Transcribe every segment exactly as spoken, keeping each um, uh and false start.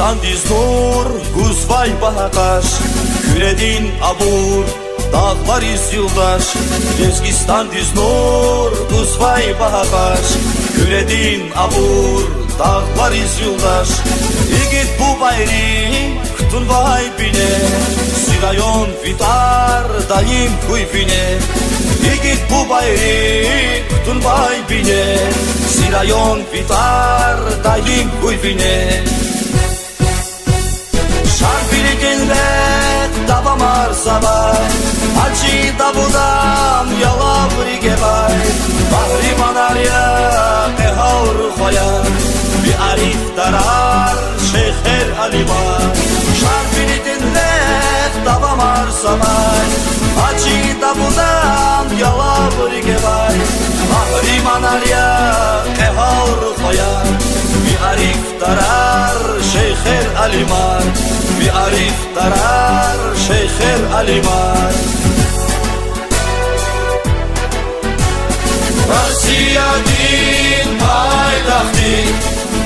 Лезгистандиз нур гузвай багьа къаш, Куьредин абур дагълариз юлдаш. Лезгистандиз нур гузвай багьа къаш, Куьредин абур дагълариз юлдаш. Игит бубайри кутунвай бине, зи район ви тӀвар даим хьуй вине. Игит бубайри кутунвай бине, зи район ви тӀвар даим хьуй вине. Шарвилидин рехъ давамарзавай, Гьажи Давудан ялаври гевай, къагьриманар я, кьегьалрухваяр, ви арифдарар, шейхер, алимар. Шарвилидин рехъ давамарзавай, Гьажи Давудан ялаври гевай, къагьриманар я, кьегьалрухваяр, ви ариф дарар, шейхер, алимар, ви арифдарар, шейхер, алимар. Россиядин пайдахъди,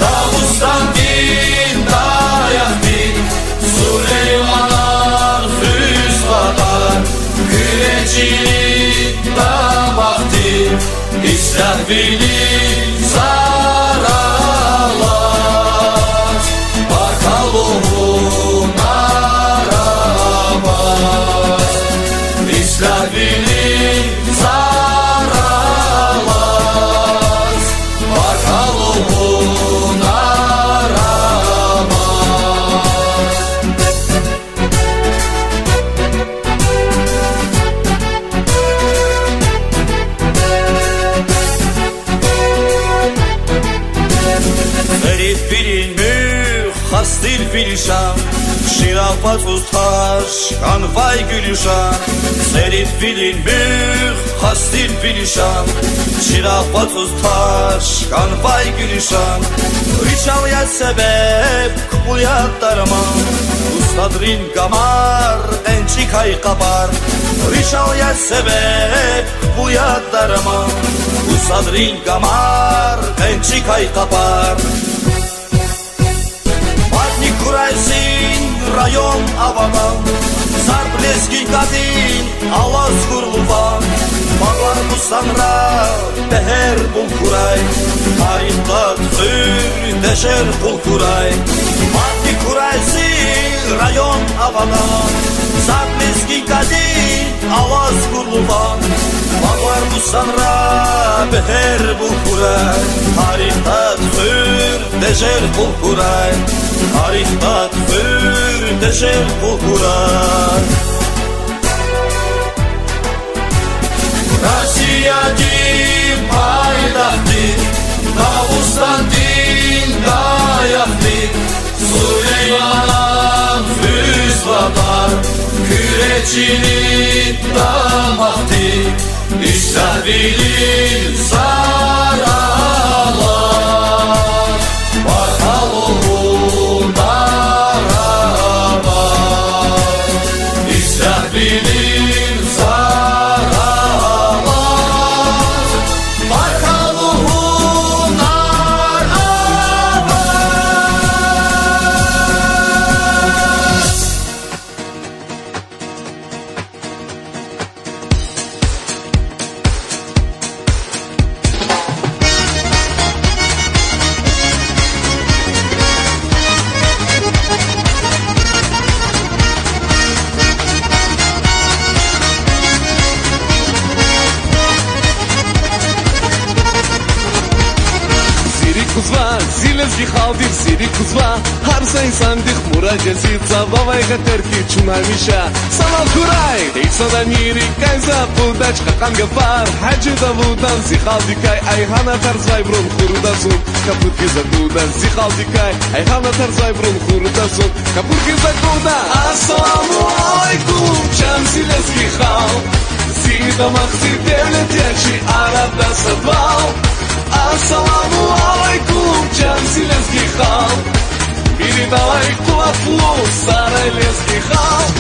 Дагъустандин даякъди, Сулейманан хуьзватӀа, Куьречилин дамахди, ислягьвилин зараллаз, баркалла лугьун арамаз. Ислягьвилин зараллаз, баркалла лугьун арамаз. Церид вилин муьгъ хас тир ви лишан, чирагъ вацӀуз таж хьанвай гуьлуьшан. Церид вилин муьгъ хас тир ви лишан, чирагъ вацӀуз таж хьанвай гуьлуьшан. Ричал я себеб, кпӀул я дарман, устадрин гамар, къенчӀикай къапар. Ричал я себеб, кпӀул я дарман, устадрин гамар, къенчӀикай къапар. Мадни хьурай зи район авадан, зарб лезги кӀадин алаз хьур луван. Багълар, бустанра бегьер бул хьурай, тарих тӀвар хуьр, дежер къул хьурай. Мадни хьурай зи район авадан, зарб лезги кӀадин алаз хьур луван. Багълар, бустанра бегьер бул хьурай, тарих тӀвар хуьр, дежер къул хьурай, тарих тӀвар хуьр, дежер къул хьурай. Россиядин пайдахъди, Дагъустандин даякъди, Сулейманан хуьзватӀа, Куьречилин дамахди, ислягьвилин зараллаз, баркалла лугьун арамаз. Ислягьвилин зараллаз, баркалла лугьун арамаз. Зи рикӀ кузва зи лезги халкьдихъ, зи рикӀ кузва гьар са инсандихъ, мурад я зи цававай гъетер хьиз чун гьамиша. Салам хьурай гьич садани рикӀ кьаз акъуддач кьакьан гафар. Гьажи Давудан зи халкьдикай Айгьана тарсвайбурун хуруда зун, капуд хьиз акъудда зи халкьдикай Айгьана тарсвайбурун хуруда зун, капуд хьиз акъудда. Ассаламу алейкум, чан зи лезги халкь, зи дамах, зи девлет я чи арада сад вал. Ассаламу алейкум, чан зи лезги халкь, виридалай къуватлу сарай лезги халкь.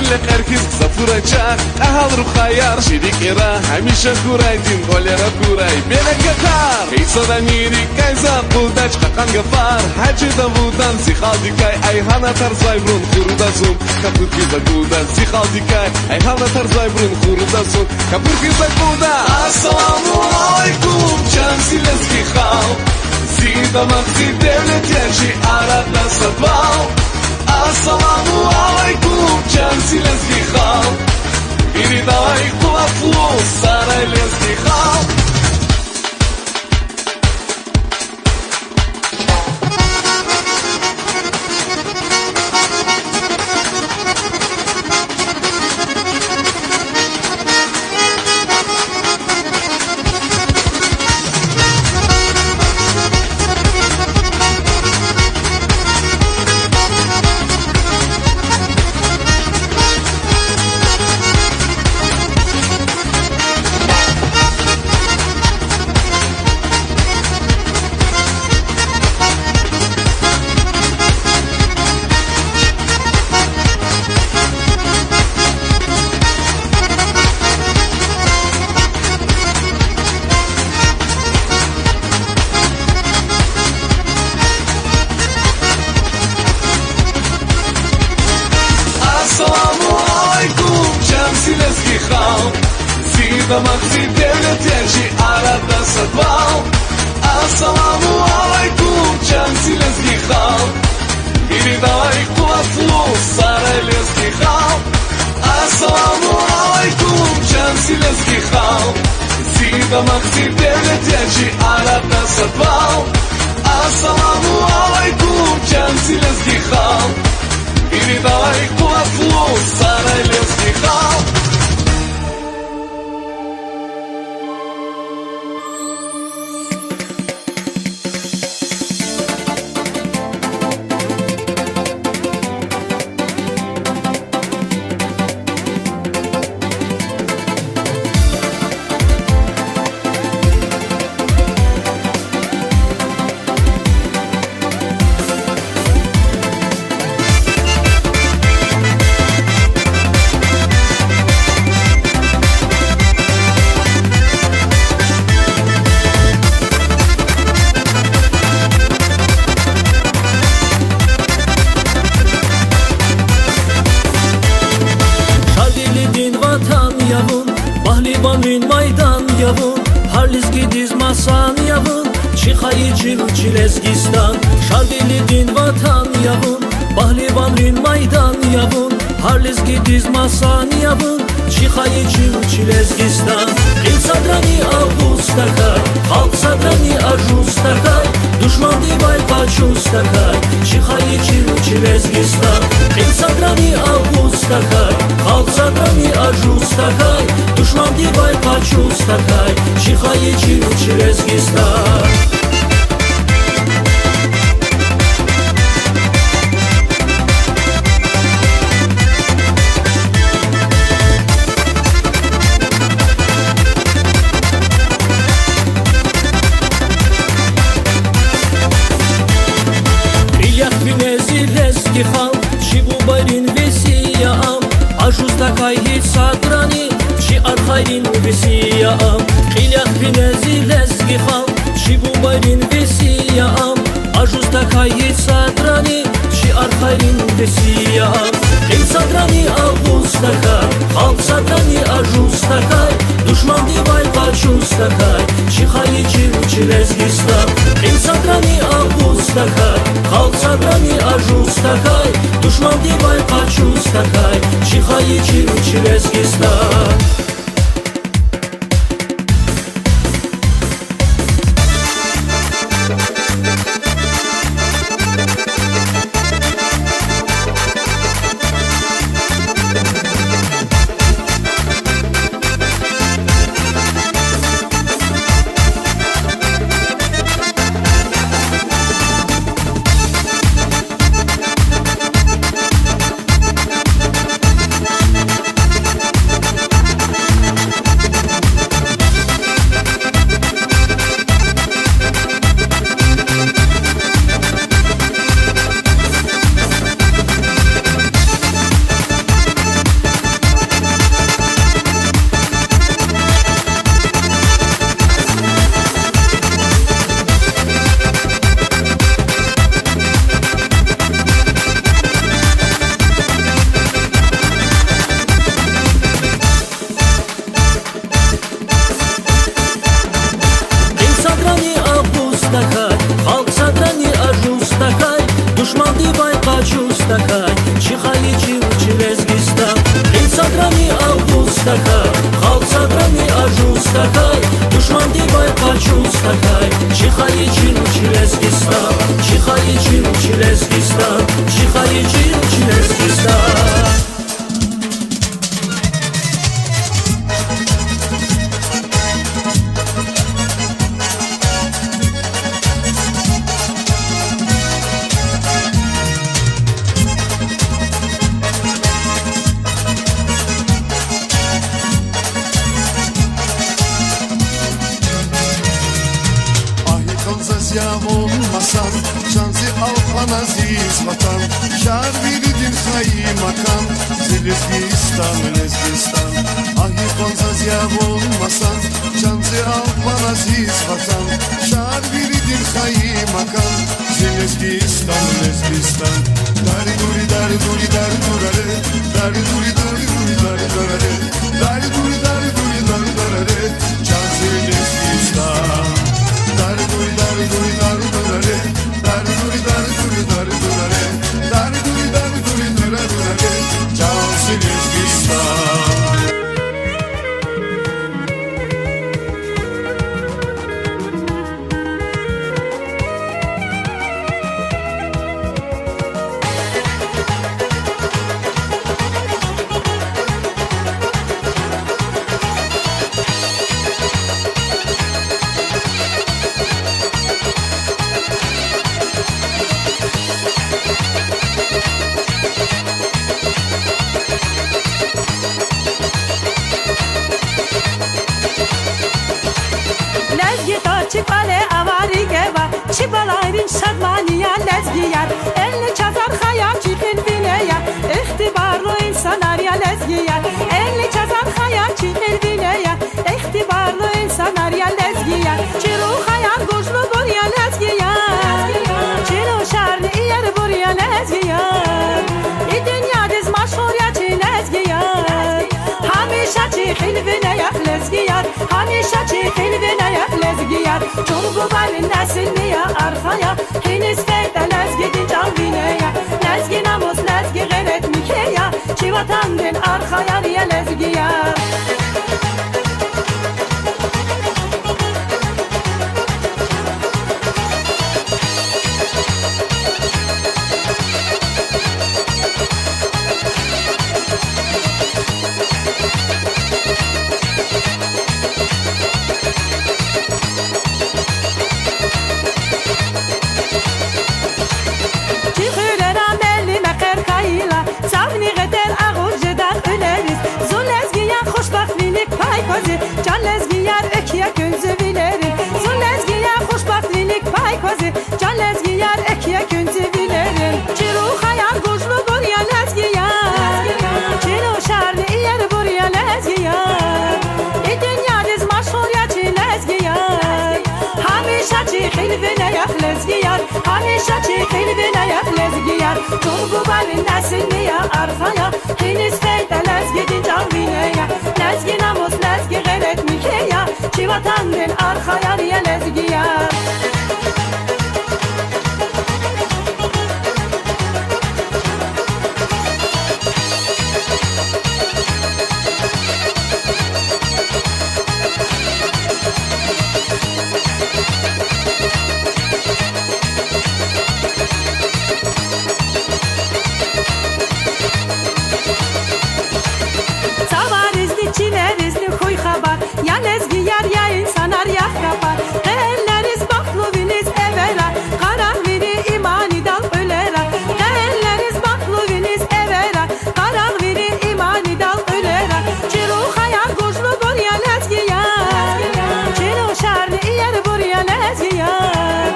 Лекьер хьиз гзаф хьурай чахъ, кьегьал рухваяр, чи рикӀера гьамиша хьурай дин, кӀвалер акурай берекатар. Гьич садан рикӀ кьейиз акъуддач кьакьан гафар, Гьажи Давудан зи халкьдикай, ай гьана тарсайбурун хуруда зун, капур хьиз акъудда зи халкьдикай, ай гьана тарсайбурун хуруда зун, капур хьиз акъудда. Ассаламу алейкум, чан зи лезги халкь, зи дамах, зи девлет я чи арада садвал. Ассаламу алейкум, чан зи лезги халкь, вирида къуватлу сарай лезги халкь. Ассаламу алейкум, чан зи лезги халкь, зи дамах, зи девлет я чи арада садвал. Ассаламу алейкум, чан зи лезги халкь, вирида къуватлу сарай лезги халкь. Ассаламу алейкум, чан зи лезги халкь, зи дамах, зи девлет я чи арада садвал. Ассаламу алейкум, чан зи лезги халкь, вирида къуватлу сарай лезги халкь. Шадвилидин ватан я вун, пагьливанрин майдан я вун, гьар лезгидиз масан я вун, чи хайи чилу чи Лезгистан. Шадвилидин ватан я вун, пагьливанрин майдан я вун, гьар лезгидиз масан я вун, чи хайи чилу чи Лезгистан. Кьил садрани агъуз тахьай, халкь садрани ажуз тахьай, душмандивай къачуз тахьай, чи хайи чилу чи Лезгистан. Кьил садрани агъуз тахьай, халкь садрани ажуз тахьай, душмандивай къачуз тахьай, чи хайи чилу чи Лезгистан. Кьил яхъ вине зи лезги халкь, чи бубайрин веси я ам, ажуз тахьай гьич садрани, чи архайрин веси я ам. Кьил яхъ вине зи лезги халкь, чи бубайрин веси я ам, ажуз тахьай гьич садрани, чи архайрин веси я ам. Кьил садрани агъуз тахьай, халкь садрани ажуз тахьай, душмандивай къачуз тахьай, чи хайи чилу чи Лезгистан. Кьил садрани агъуз тахьай, халкь садрани ажуз тахьай, душмандивай къачуз тахьай, чи хайи чилу чи Лезгистан. Душманди вай къачуз тахьай, чи хайи чи вуч Лезгистан, чи хайи чи вуч Лезгистан, чи хайи чи вуч Лезгистан. Агь, йикъан заз ягъун масан, чан зи алкьван азиз ватан, шар виридин хайи макан, зи Лезгистан, Лезгистан. Агь, йикъан заз ягъун масан, чан зи алкьван азиз ватан, шар виридин хайи макан, зи Лезгистан, Лезгистан. Дари-дури, дари-дури, дари-дураре, дари-дури, дари-дури, дари-дураре, дари-дури, дари-дури, дари-дураре, чан зи Лезгистан. Дари-дури, дари-дури, дари-дураре, дари-дури, дари-дури, дари-дураре, дари-дури, дари-дури, дари-дураре, чан зи Лезгистан. Лезги тӀа чи кӀвале авайди ава, чи балайрин шадмани я лезгияр. Элни чаз архаяр чи кьил вине я, ихтибарлу инсанар я лезгияр. Элни чаз архаяр чи кьил вине я, ихтибарлу инсанар я лезгияр. Чи рухваяр гужлубур я лезгияр, чи рушарни иербур я лезгияр. И дуьньядиз машгьур я чи лезгияр. Гьамиша чи кьил вине я лезгияр, гьамиша чи кьил вине я лезгияр. Чун бубайрин несилни я архаяр, гьиниз фейитӀа лезгидин чӀал вине я. Лезги намус, лезги гъейрат михьи я, чи ватандин архаяр я лезгияр. Чи хуьрера мели мехъер хьайила, цавни гъетер агъуз жеда кьуьлериз. Зун лезгияр хушбахтвилик пай гваз, чан лезгияр, экв я куьн зи вилерин. Зун лезгияр хушбахтвилик пай гваз, чан лезгияр, экв я куьн зи вилерин. Чи рухваяр гужлубур я лезгияр, чи рушарни иербур я лезгияр. И дуьньядиз машгьур я чи лезгияр. Гьамиша чи кьил вине я лезгияр, гьамиша чи кьил вине я лезгияр. Чун бубайрин несилни я архаяр, гьиниз фейитӀа лезгидин чӀал вине я. Лезги намус, лезги гъейрат михьи я, чи ватандин архаяр я лезгияр. Цаваризни, чилеризни хьуй хабар, я лезгияр, я инсанар, я хабар. Къе эллериз бахтлувилиз эвера, къарагъ вири иманидал кьуьлера. Къе эллериз бахтлувилиз эвера, къарагъ вири иманидал кьуьлера. Чи рухваяр гужлубур я лезгияр, чи рушарни иербур я лезгияр.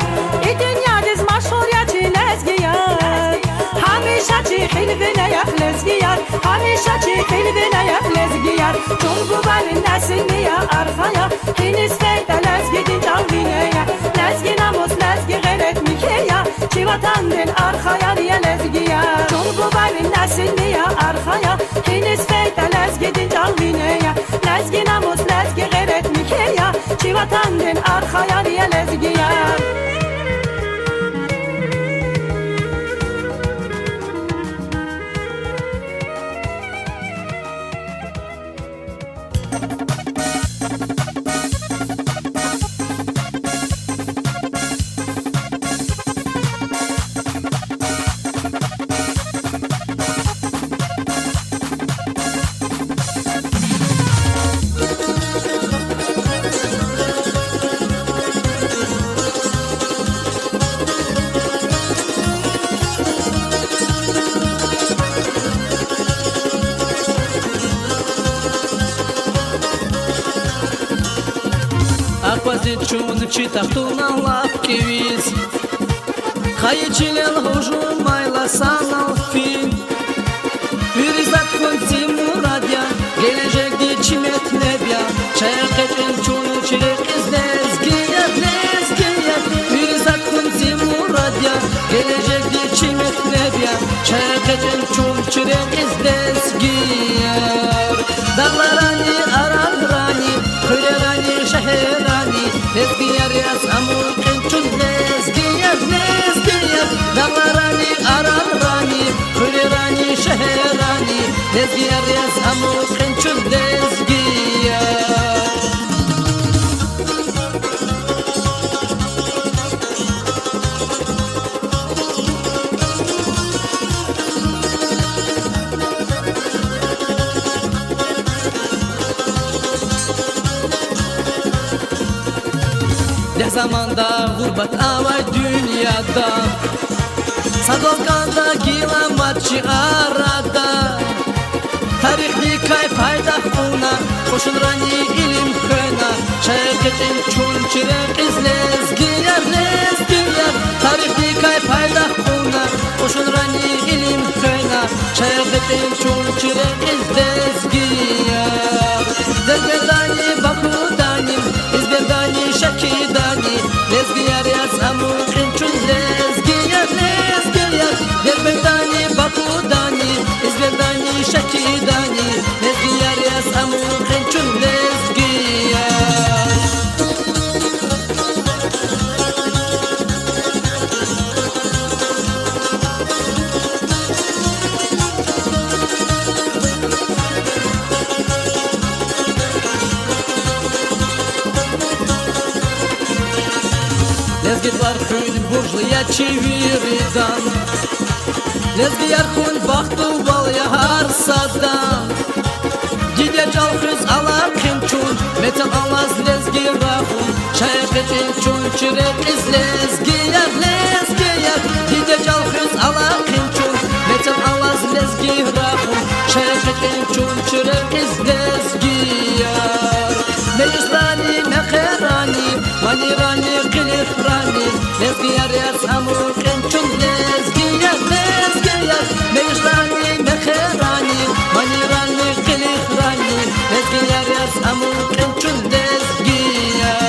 И дуьньядиз машгьур я чи лезгияр. Гьамиша чи кьил вине я лезгияр, гьамиша чи кьил вине я лезгияр. Чун бубайрин несилни я архаяр, гьиниз фейитӀа лезгидин чӀал вине я. Лезги намус, лезги гъейрат михьи я, чи ватандин архаяр я лезгияр. Чун бубайрин несилни я архаяр, гьиниз фейитӀа лезгидин чӀал вине я. Лезги намус, лезги гъейрат михьи я, чи ватандин архаяр я лезгияр. Зи чун чи тахтунал лап кӀевиз, хайи чилел гьужумайла санал фин. Вири затӀ хьун зи мурад я, гележегди чи метлеб я. Чай экъечӀин чун чи рекьиз, лезгияр, лезгияр. Вири затӀ хьун зи мурад я, гележегди чи метлеб я. Чай экъечӀин чун чи рекьиз, лезгияр. Дагъларани, арагърани, хуьрерани, шегьеррани, лезгияр яз амукьин чун, лезгияр, лезгияр. Дагъларани, арагърани, хуьрерани, шегьеррани, лезгияр яз амукьин чун, лезгияр. Лезги заманда гъурбат авай дуьньяда, садал кӀанда гила мад чи арада. Тарихдикай пайдах кьуна, кьушунрани илим хвена, чай экъечӀин чун чи рекьиз, лезгияр, лезгияр. Тарихдикай пайдах кьуна, кьушунрани илим хвена, чай экъечӀин чун чи рекьиз, лезгияр. Дербентдани, Бакудани, Измирдани, Шакидани, лезгияр яз амукьин чун, лезгияр, лезгияр. Дербентдани, Бакудани, Измирдани, Шакидани, лезгияр яз амукьин чун, лезгияр. Лезги тӀвар хуьн буржлу я чи виридан, лезгияр хьун бахтувал я гьар садан. Диде чӀал хуьз алахъин чун, мецел алаз лезги рахун, чай экъечӀин чун чи рекьиз, лезгияр, лезгияр. Диде чӀал хуьз алахъин чун, мецел алаз лезги рахун, чай экъечӀин чун чи рекьиз, лезгияр. Межлисрани, мехъерани, манийрани, къилихрани, лезгияр яз амукьин чун, лезгияр, лезгияр. Межлисрани, мехъерани, манийрани, къилихрани, лезгияр яз амукьин чун, лезгияр.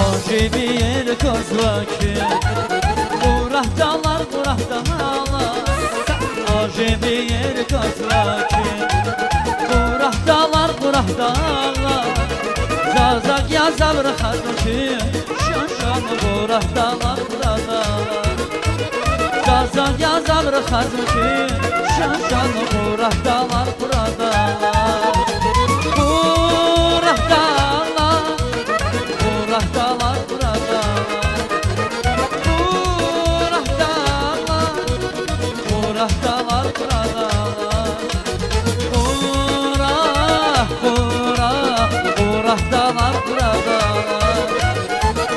Ажиб иер кас ва куь, Къурагьдалар, Къурагьдалар. Ажиб иер кас ва куь, Къурагьдалар, Къурагьдалар. Заз агъзур хазму куь, шан-шан Къурагьдалар, Къурагьдалар. Заз агъзур хазму куь, шан-шан Къурагьдалар, Къурагьдалар. Къурагьдалар, Къурагьдалар, Къурагьдалар. Къурагьдалар, Къурагьдалар, Къурагьдалар. Къурагь, Къурагь, Къурагьдалар, Къурагьдалар.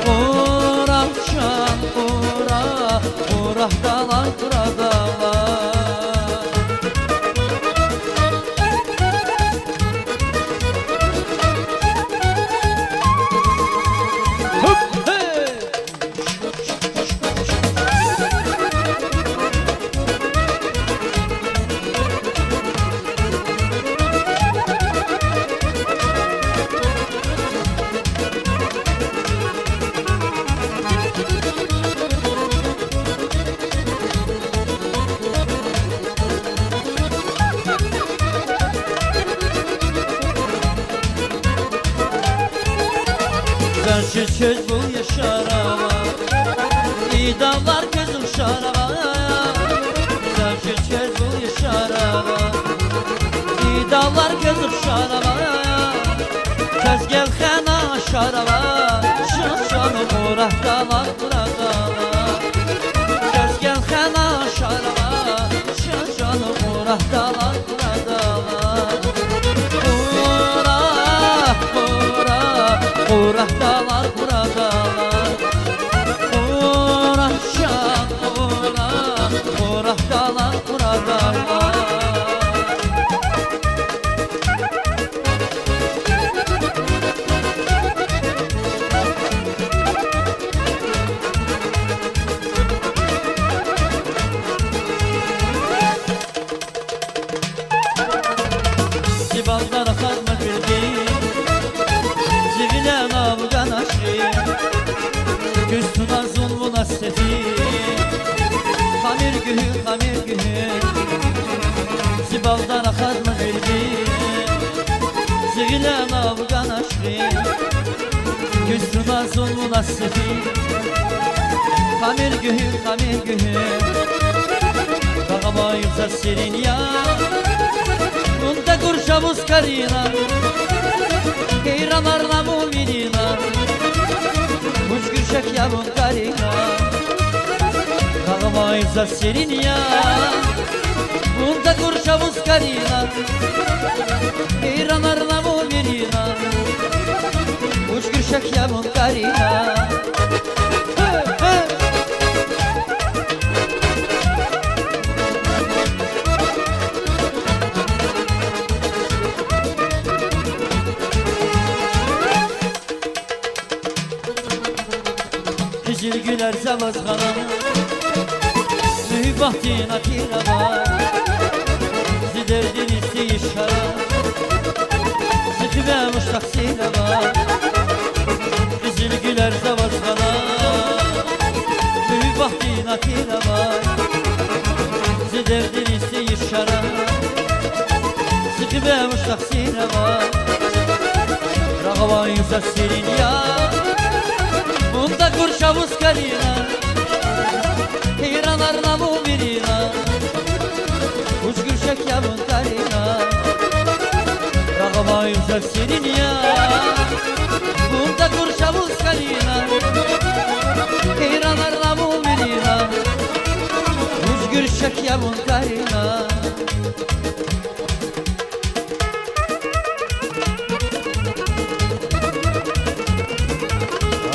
Къурагь чан, Къурагь, Къурагьдалар, Къурагьдалар. Заз чиз чеб яшарава, и давлар квез ухшарава. Заз чиз чеб яшарава, и давлар квез ухшарава. Квез гелкъвена ашарава, шан-шан Къурагьдалар, Къурагьдалар. Дана хазма жирди, зи гъиле авгана ши, куьз туна зун мунасиби. Хамир гуьгьуьл, хамир гуьгьуьл, рагъ авай заз серин я. Вун тагур чавуз карина, гьейранарна вун вирина, вуч гуьрчег я вун карина. Рагъ авай заз серин я, вун тагур чавуз карина, гьейранарна вун вирина, вуч гуьрчег я вун карина. Къизилгуьлар за ваз гъана, муьгьуьббатдин атир авай, зи дердиниз тийиша, зи хиве вуч тахсир авай. Къизилгуьлар за ваз гъана, муьгьуьббатдин атир авай, зи дердиниз тийиша, зи хиве вуч тахсир авай. Рагъ авай заз серин я, вун тагур чавуз карина, гьейранарна вун вирина, вуч гуьрчег я вун карина. Рагъ авай заз серин я, вун тагур чавуз карина, гьейранарна вун вирина, вуч гуьрчег я вун карина.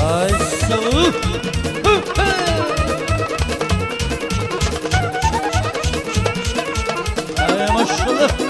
Ай, сав. Ай, машаллагь.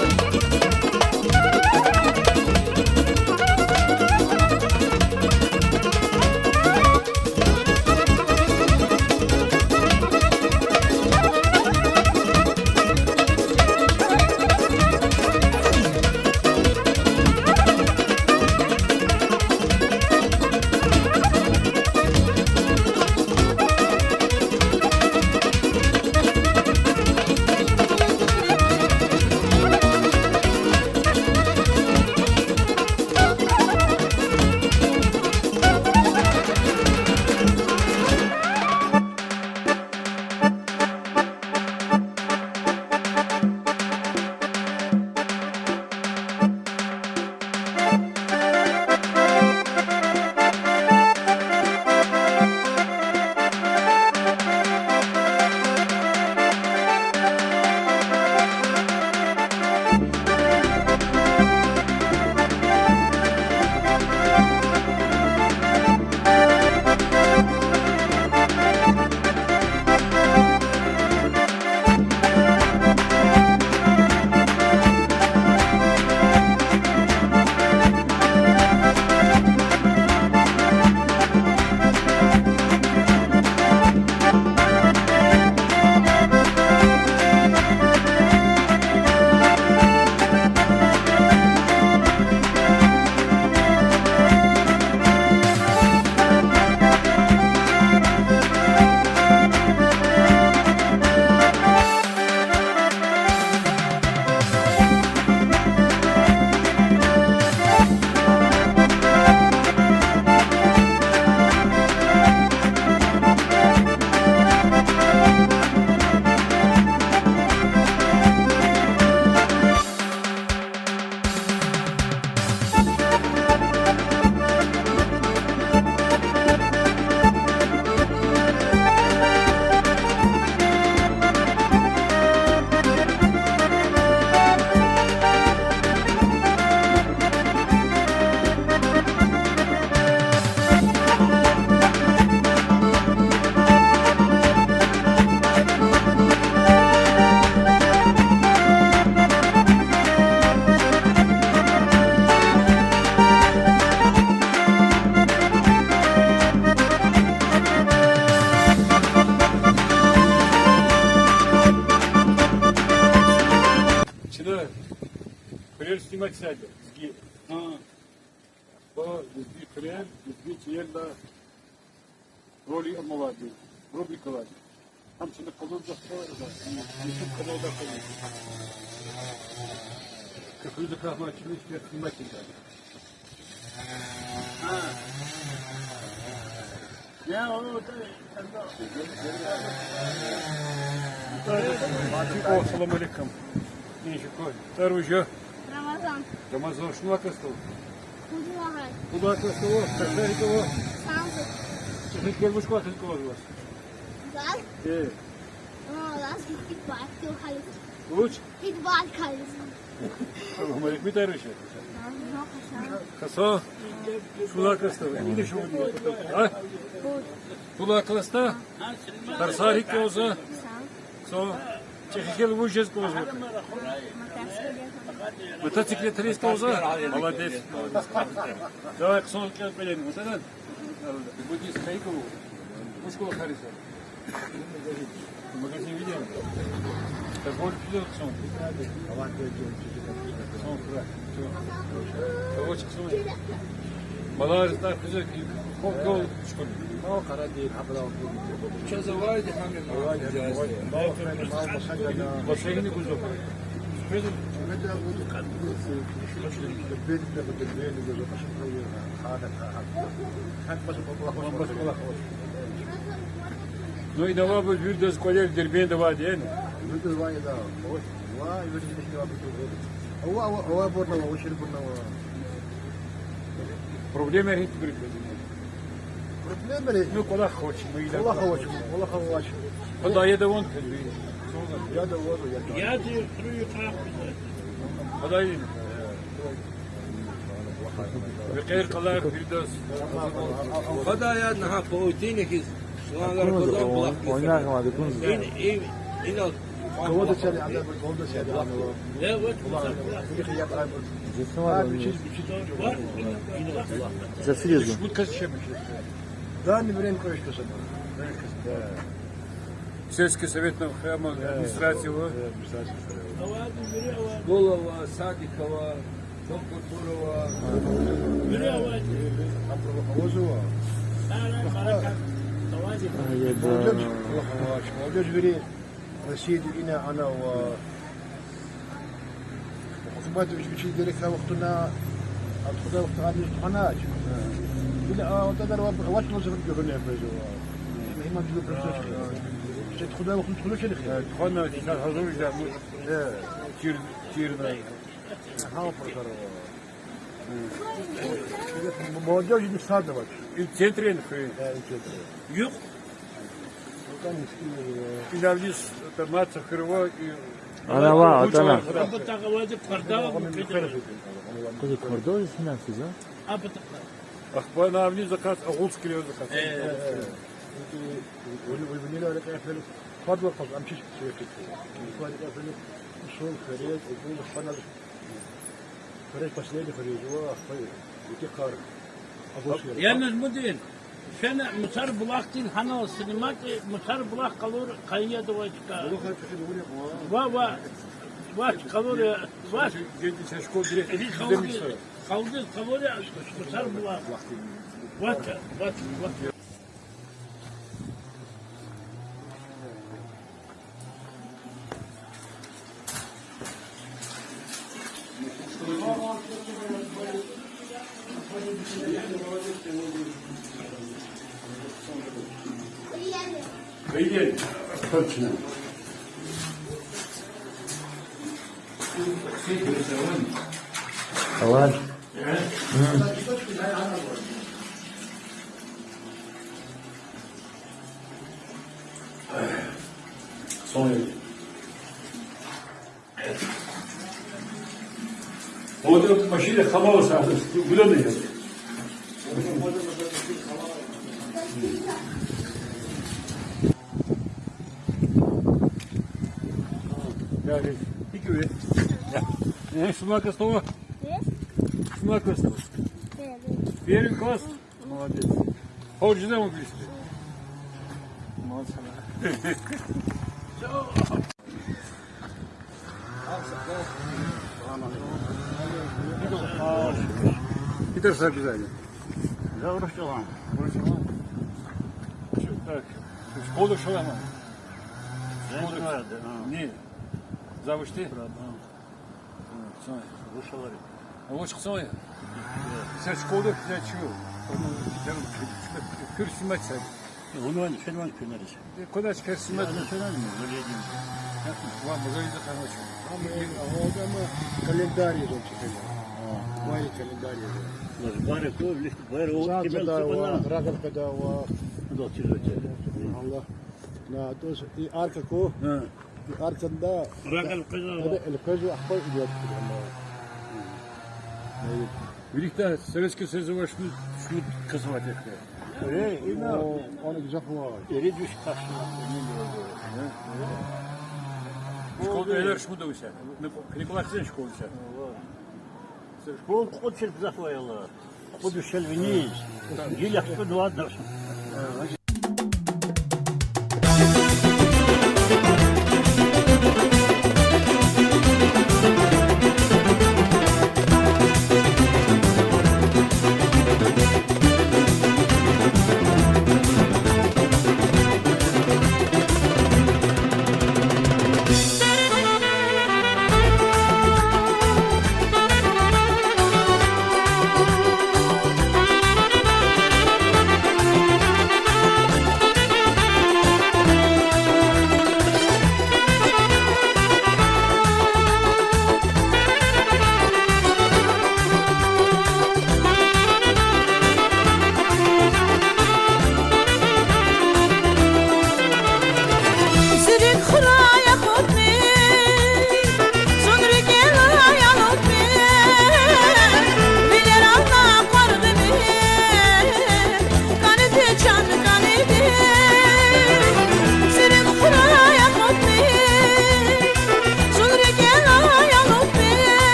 Чна хуьрер снимать ийида, лезги. Гьа. Ахпа лезги хуьрер, лезги чилерилай ролик амайди, рубрика авайди. Там что-то колонка, колонка. Ничего, колонка, колонка. Как люди как начали снимать, не знаю. А. Я, вот, э, Салам алейкум. Ничего. Тарвуж я? Рамазан. Рамазан, шумлу кас ту? Кудлагай. Кудлагай кас ту? Кашарикова? Санзы. Чехи кел вуч кватиз кӀанзава? Газ? Э. О, лаз гитти бакил халис. Вуч? Гит бакил халис. Салам алейкум, тарвуж я? Рамазан, кашан. Кашан? Шумлу кас ту? Иди шу. А? Шумлу кас ту? Тарсари кӀанзава? Сан. Сан. Чехи кел вуч жез кӀанзава? Мотоциклетрист кӀанзава? Молодец, молодец. Давай, хъсан кӀел пелен, вот этот. Буддист хайку. Вуч кӀанзава хариса? Магазин видел? Так вот, видел, хъсан. Хъсан, хра. Чё? Кого хъсан? Малар, так, хиза, хо, хо, школ. Мал къарадир, абрал. Чаз авайди гьамин мал. Авайди, авайди. Мал хани, мал башагана. Башагини гузва. Специально. Дербент, Дербент гузва, Кашуб гузва. Гьа, гьа, гьа. Гьа, баша балахъ. Ну, ина авайбур виридаз кӀвалер Дербентда авайди яни? Виридаз авайди, да. Ва, виридаз авайбур. Ава, ава, авайбурни ава, авачирбурни ава. Проблема гьикӀ тур? Проблема гьикӀ? Ну, кӀвалах авач, ну, ина. КӀвалах авач, кӀвалах авач. Гьада яд аван квез ви? Яд аваз, яд аваз. Яд аваз, яд аваз. Гьада ина. Векъер къалай виридаз. Гьада яд, на, гьа, паутина хьиз. Суланлар гьадан булах. Ин, ин, ина. Кого-то сели, ада кого-то сели, ана. Э, вот, вот, вот. Или хият ай вот. Зефир ай, ва, ва. Зефир ай. Зефир ай. Шмут кас чебиш. Да, не время, конечно, собой. Да. Сельский совет нам храма, да, администрация, ва. Да, администрация. Школа ва, садик ва, дом культуры ва. Вири авайди. Молодёжь, молодёжь вири. Россияди ина ана ва хъсанбатович вичи герек вахтунда, а тухудай вахтунда ани тухванач. Или а ватадар ва вач лазим гугуне фезва. Мегьман жугу просто. Се тухудай вахтунда тухуна чили хи. Тухвана, сейчас гьазур жда, ну, э, чир, чирна. Гьа, просто. Молодёжь не садовать. И в центре, нахуй. Да, и в центре. Юкъ. Ина вниз, это, маса хирва и... Ана ва, вот ана. Абатагъа вази квартал. Кузи квартал, ина физа? Абатагъа. Ахпа ана вниз заказ, агъуз кило заказ. Э, э, э. Вали, вали, вали, вали, кафели. Квадва каз, амчиш кисе кисе. Квадва кафели. Шул, херез, укул, ханал. Херез последний херез, ва, ахпа. Ити кар. Агъуз кило. Я Нажмудин. Фена мусар булахдин гьанал снимать, мусар булах къалур къайи яд авай чка. Булах къайи чка. Ва, ва. Ва, къалур я, ва. Жеди са школ директор. Иди къалур, къалур я, мусар булах. Ва, ва, ва. Давай. Соня. Вот эта машина хавалас, а, гуляна я. Я, э, шумлу кас тува? Шумлу кас тува? Первый класс? Молодец. Хочешь, да, выпустить? Молодец. Питер, обязательно. Да, урусча. Урусча. Так, школа шалама. Школа. Ага. Ни? Завучди? Прапор. Ага. Вуч хъсан я? Вуч хъсан я? Са школада куьне чу. Куьр симет са. Вуна фенван куьнериз. Кудач куьр симет? Ва музейда ханвач. Ама календарь язан чекена. Ага. Вари календарь язан. Бари ку, лифт, бари о. Зак кимел кадава, сукана. Рагъал кадава. Аллагь. На, то есть и арка ку, а, и аркада рагъал къвезва. Ада элкъвезва, ахпа идият кудама. Виликда Советский Союз авай шумуд, шумуд кас авай тешкила. Э, ина. О, ана гзаф авай. Эрид виш кас. Школада элер шумуд авай са. Ми класдин школада са. Школа кьуд чил гзаф авай ала. Кьуд вишел виниз. Гила кьуд вад.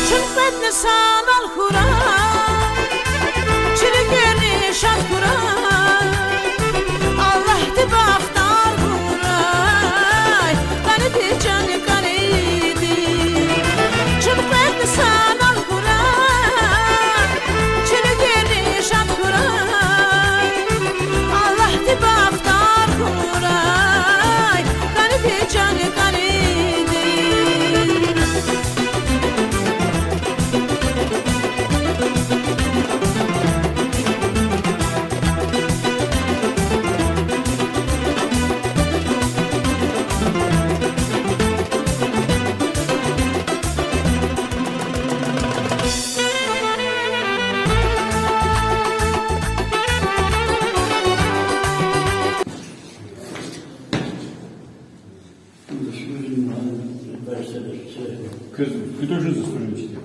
Чун кьведни санал хьурай, чи рикӀерни шад хьурай, Аллагьди бахтар хьурай, къариди чан къариди. Чун кьведни санал хьурай, чи рикӀерни шад хьурай, Аллагьди бахтар хьурай, къариди чан къариди. Куьз, куьн тоже заслуженный учитель?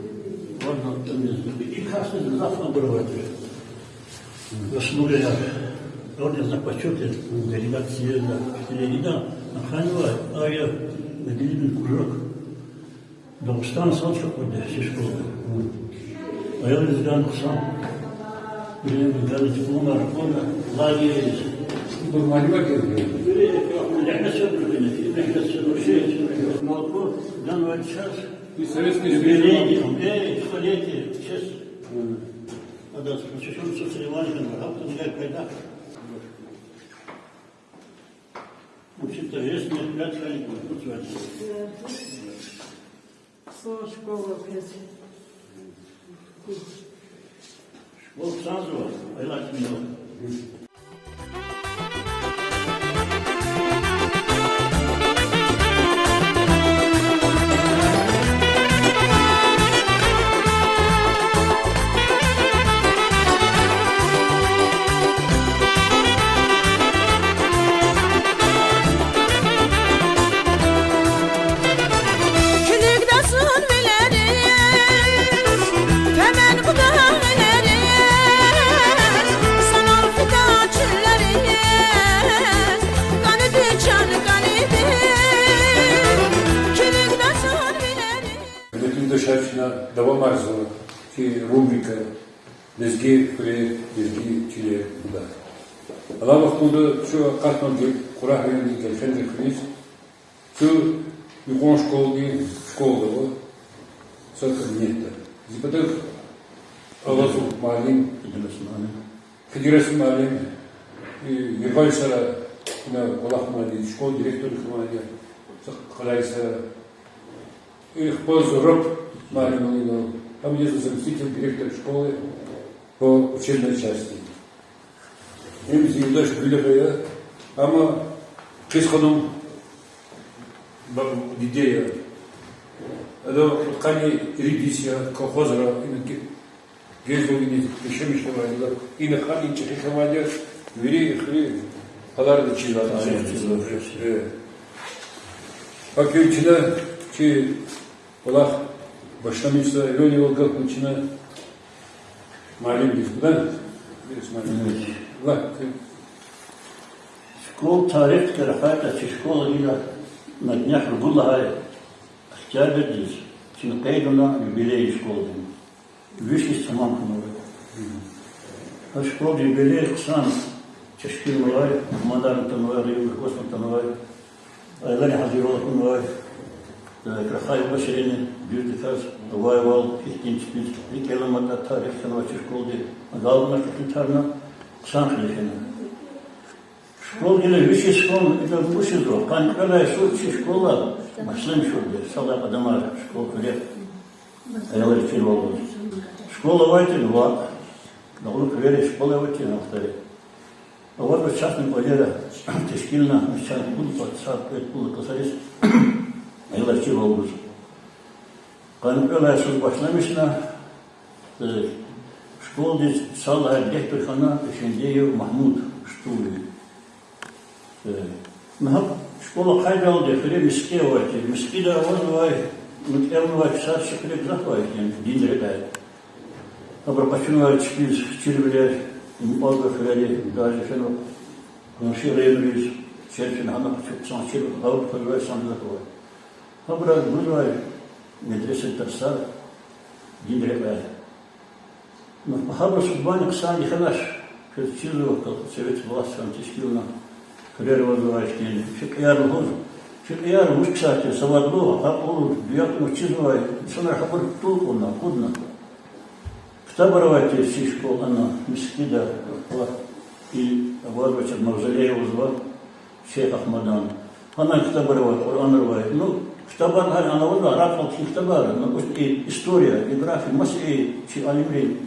Ладно, там не знаю. И как сказать, завтра бывает. Заслуга, орден за почёт, делегат съезда учителей, да, Наханова, а я наградной кружок. Дагъустан сал чукурди чи школада. Аял изган хъсан. Билим гана, дипломар кьуна, лагерь. Бу малимат язва. Мехнет сёрбру бина, мехнет сёрбру, шей сёрбру. Молоко, дан вай час. И советский юбилей, э, столетие, честь. Мгм. Адаз посвящён соревнованиям, гьаб тунга пайда. Учитель, есть мероприятие, они будут звать. Хъсан школа квез. Школа хъсанзава, айлачмил. Килигда зун вилериз, темен къудагълариз, санал фида чилериз, къаниди чан къаниди. Килигда зун вилериз. Гьуьрметлу юлдашар, чна давамарзава чи рубрика Лезги хуьре, лезги чилер гуда. Алай вахтунда чун акъатнава Къурагъ райондин Герхенда хуьруьз, чун юкьван школадин школада ава, са кабинетда. Зи патав Алаз муаллим, Хидирес муаллим, Хидирес муаллим, и, Гербай сара, ина кӀвалахнавайди, школа директор хьанвайди, са къарай сара, и хпаз Зураб муаллим, ина, там есть заместитель директора школы по учебной части. Им зи юлдаш Гуьлера я, амма Хъизханум ба-, диде я. Ада къани ирид йис я, колхозра ина ге-, гезва, ина яшамиш хьанвайди я, ина хьана ина чӀехи хьанвайди я, вири хуьруьн гьаларда чизвай. Э. Гьакӏ чна чи кӀвалах башламишзава, Лёнивал галкьна чна муаллимдиз, да? Исмаил. Ла, школа тарихди рахайтӀа, чи школа гила на днях ругуд лагьай октябрдиз чна къейд авуна юбилей школадин. Виш йис тамам хьанвай. Гьа школадин юбилей хъсан тешкилнавай, мугьманарни атанвай, райондин руководствони атанвай, аяларни гьазурвал авунвай, э, рахай юлдашрини дуьздаказ авайвал, ихьтин чпиз рикӀ аламатӀа, тарих хьанвай чи школади, агалкьунар кьетӀен тавуна, хъсан кьиле фена. Школа гила виш йис хьун, ида вучзава, къанни кьвед лагьай йисуз чи школа башламишзавайди, сад лагьай кьадамар школа хуьре, аялар чирвал гуз. Школа авайтӀани ваъ, дагълух хуьрера школа авайтӀани вахтари. Авазва частный кӀвалера, тешкилна, начальник пул, патсар, пул классариз, аялар чирвал гуз. Къанни кьвед лагьай йисуз башламишна, э, школадиз сад лагьай директор хьана Эфендиев Магьмуд, Штулви. Э, ну, гьа школа къайдалди хуьре мискӀин авай тир. МискӀинда авазвай, ну, кӀелнавай ксар чи хуьре гзаф авай тир, дин рекьяй. Гьабуру къачунвай чпиз чирвилер, мукьвал хуьрери, даже фена къунши районриз, чир фена, гьана къачу хъсан чир, гъавурда хъвазвай инсан гзаф авай. Гьабуру гузвай медресада тарсар, дин рекьяй. Ну, гьабуру судбани хъсан йифенач, квез чизва, как совет власть хьана тешкилна, хуьрера авазвай ихьтин фикьияр лугьуз. Фикьияр вуч ксар тир: савадлу, акьуллу, дуьакьна чизвай инсанар, гьабур тӀулкӀуна, акъудна. Ктабар авай тир чи школада, мискӀинда, и авазвай чаз мавзолей лугьузва, Шейх Агьмадан. Гьана ктабар авай, Къуръанар авай. Ну, ктабар гьана авазва, араб кьилди ктабар, ну, и история, география, маса и чи алимрин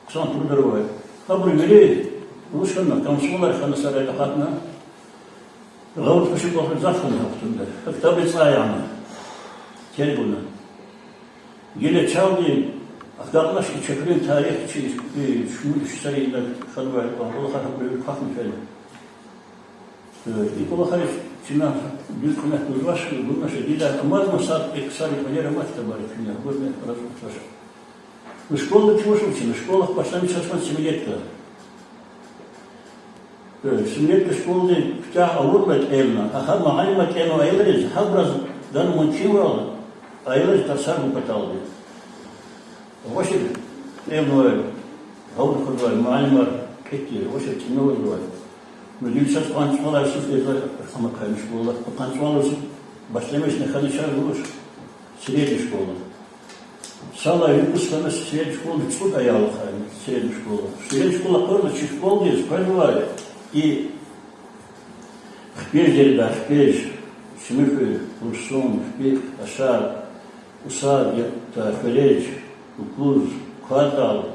хъсан трудар авай. Гьабуру вири рушна, комсомолар хьана сарайда акъатна. Гъавурда хуши кӀвалахар гзаф хьана гьа вахтунда. Ктабри цӀай яна, тергуна. Гила чалди агакьнач и чи хуьруьн тарих, чи, и шумуд шумсарин идак хьанвай кӀвалахар гьабуру вири квахьна фена. Э, и кӀвалахар чна дуьз куьмек гузвач, гунаша гила амазма сад-кьве ксарин кӀвалера мад ктабар куьне, гьабурни арадиз кутач. Ну, школа чувушал чна, школа башламишзавач семилетка. Э, семилетка школадин куьтягь авурла кӀелна, а гьа муаллимар кӀелнавай аялриз, гьабуруз гана мумкинвал аялриз тарсар гун паталди. Авачир кӀелнавай, гъавурда хъвазвай муаллимар кьитӀ тир, авачир кӀелнавай. Ну, гила чаз къанни цӀувад лагьай йисуз кӀелзавай, амай къанни школа, къанни цӀувад лагьай йисуз башламишна хьана чаз вуч, средняя школа. Сад лагьай выпуск хьана средняя школадиз цӀуд аял ахъайна, средняя школа. Средняя школа акъудна чи школадиз къвезвай и Хпеж дереда, Хпеж, Шимихуьр, Урсун, Хпихъ, Ашар, Усар, я, та, Хвереж, Укуз, Квадал,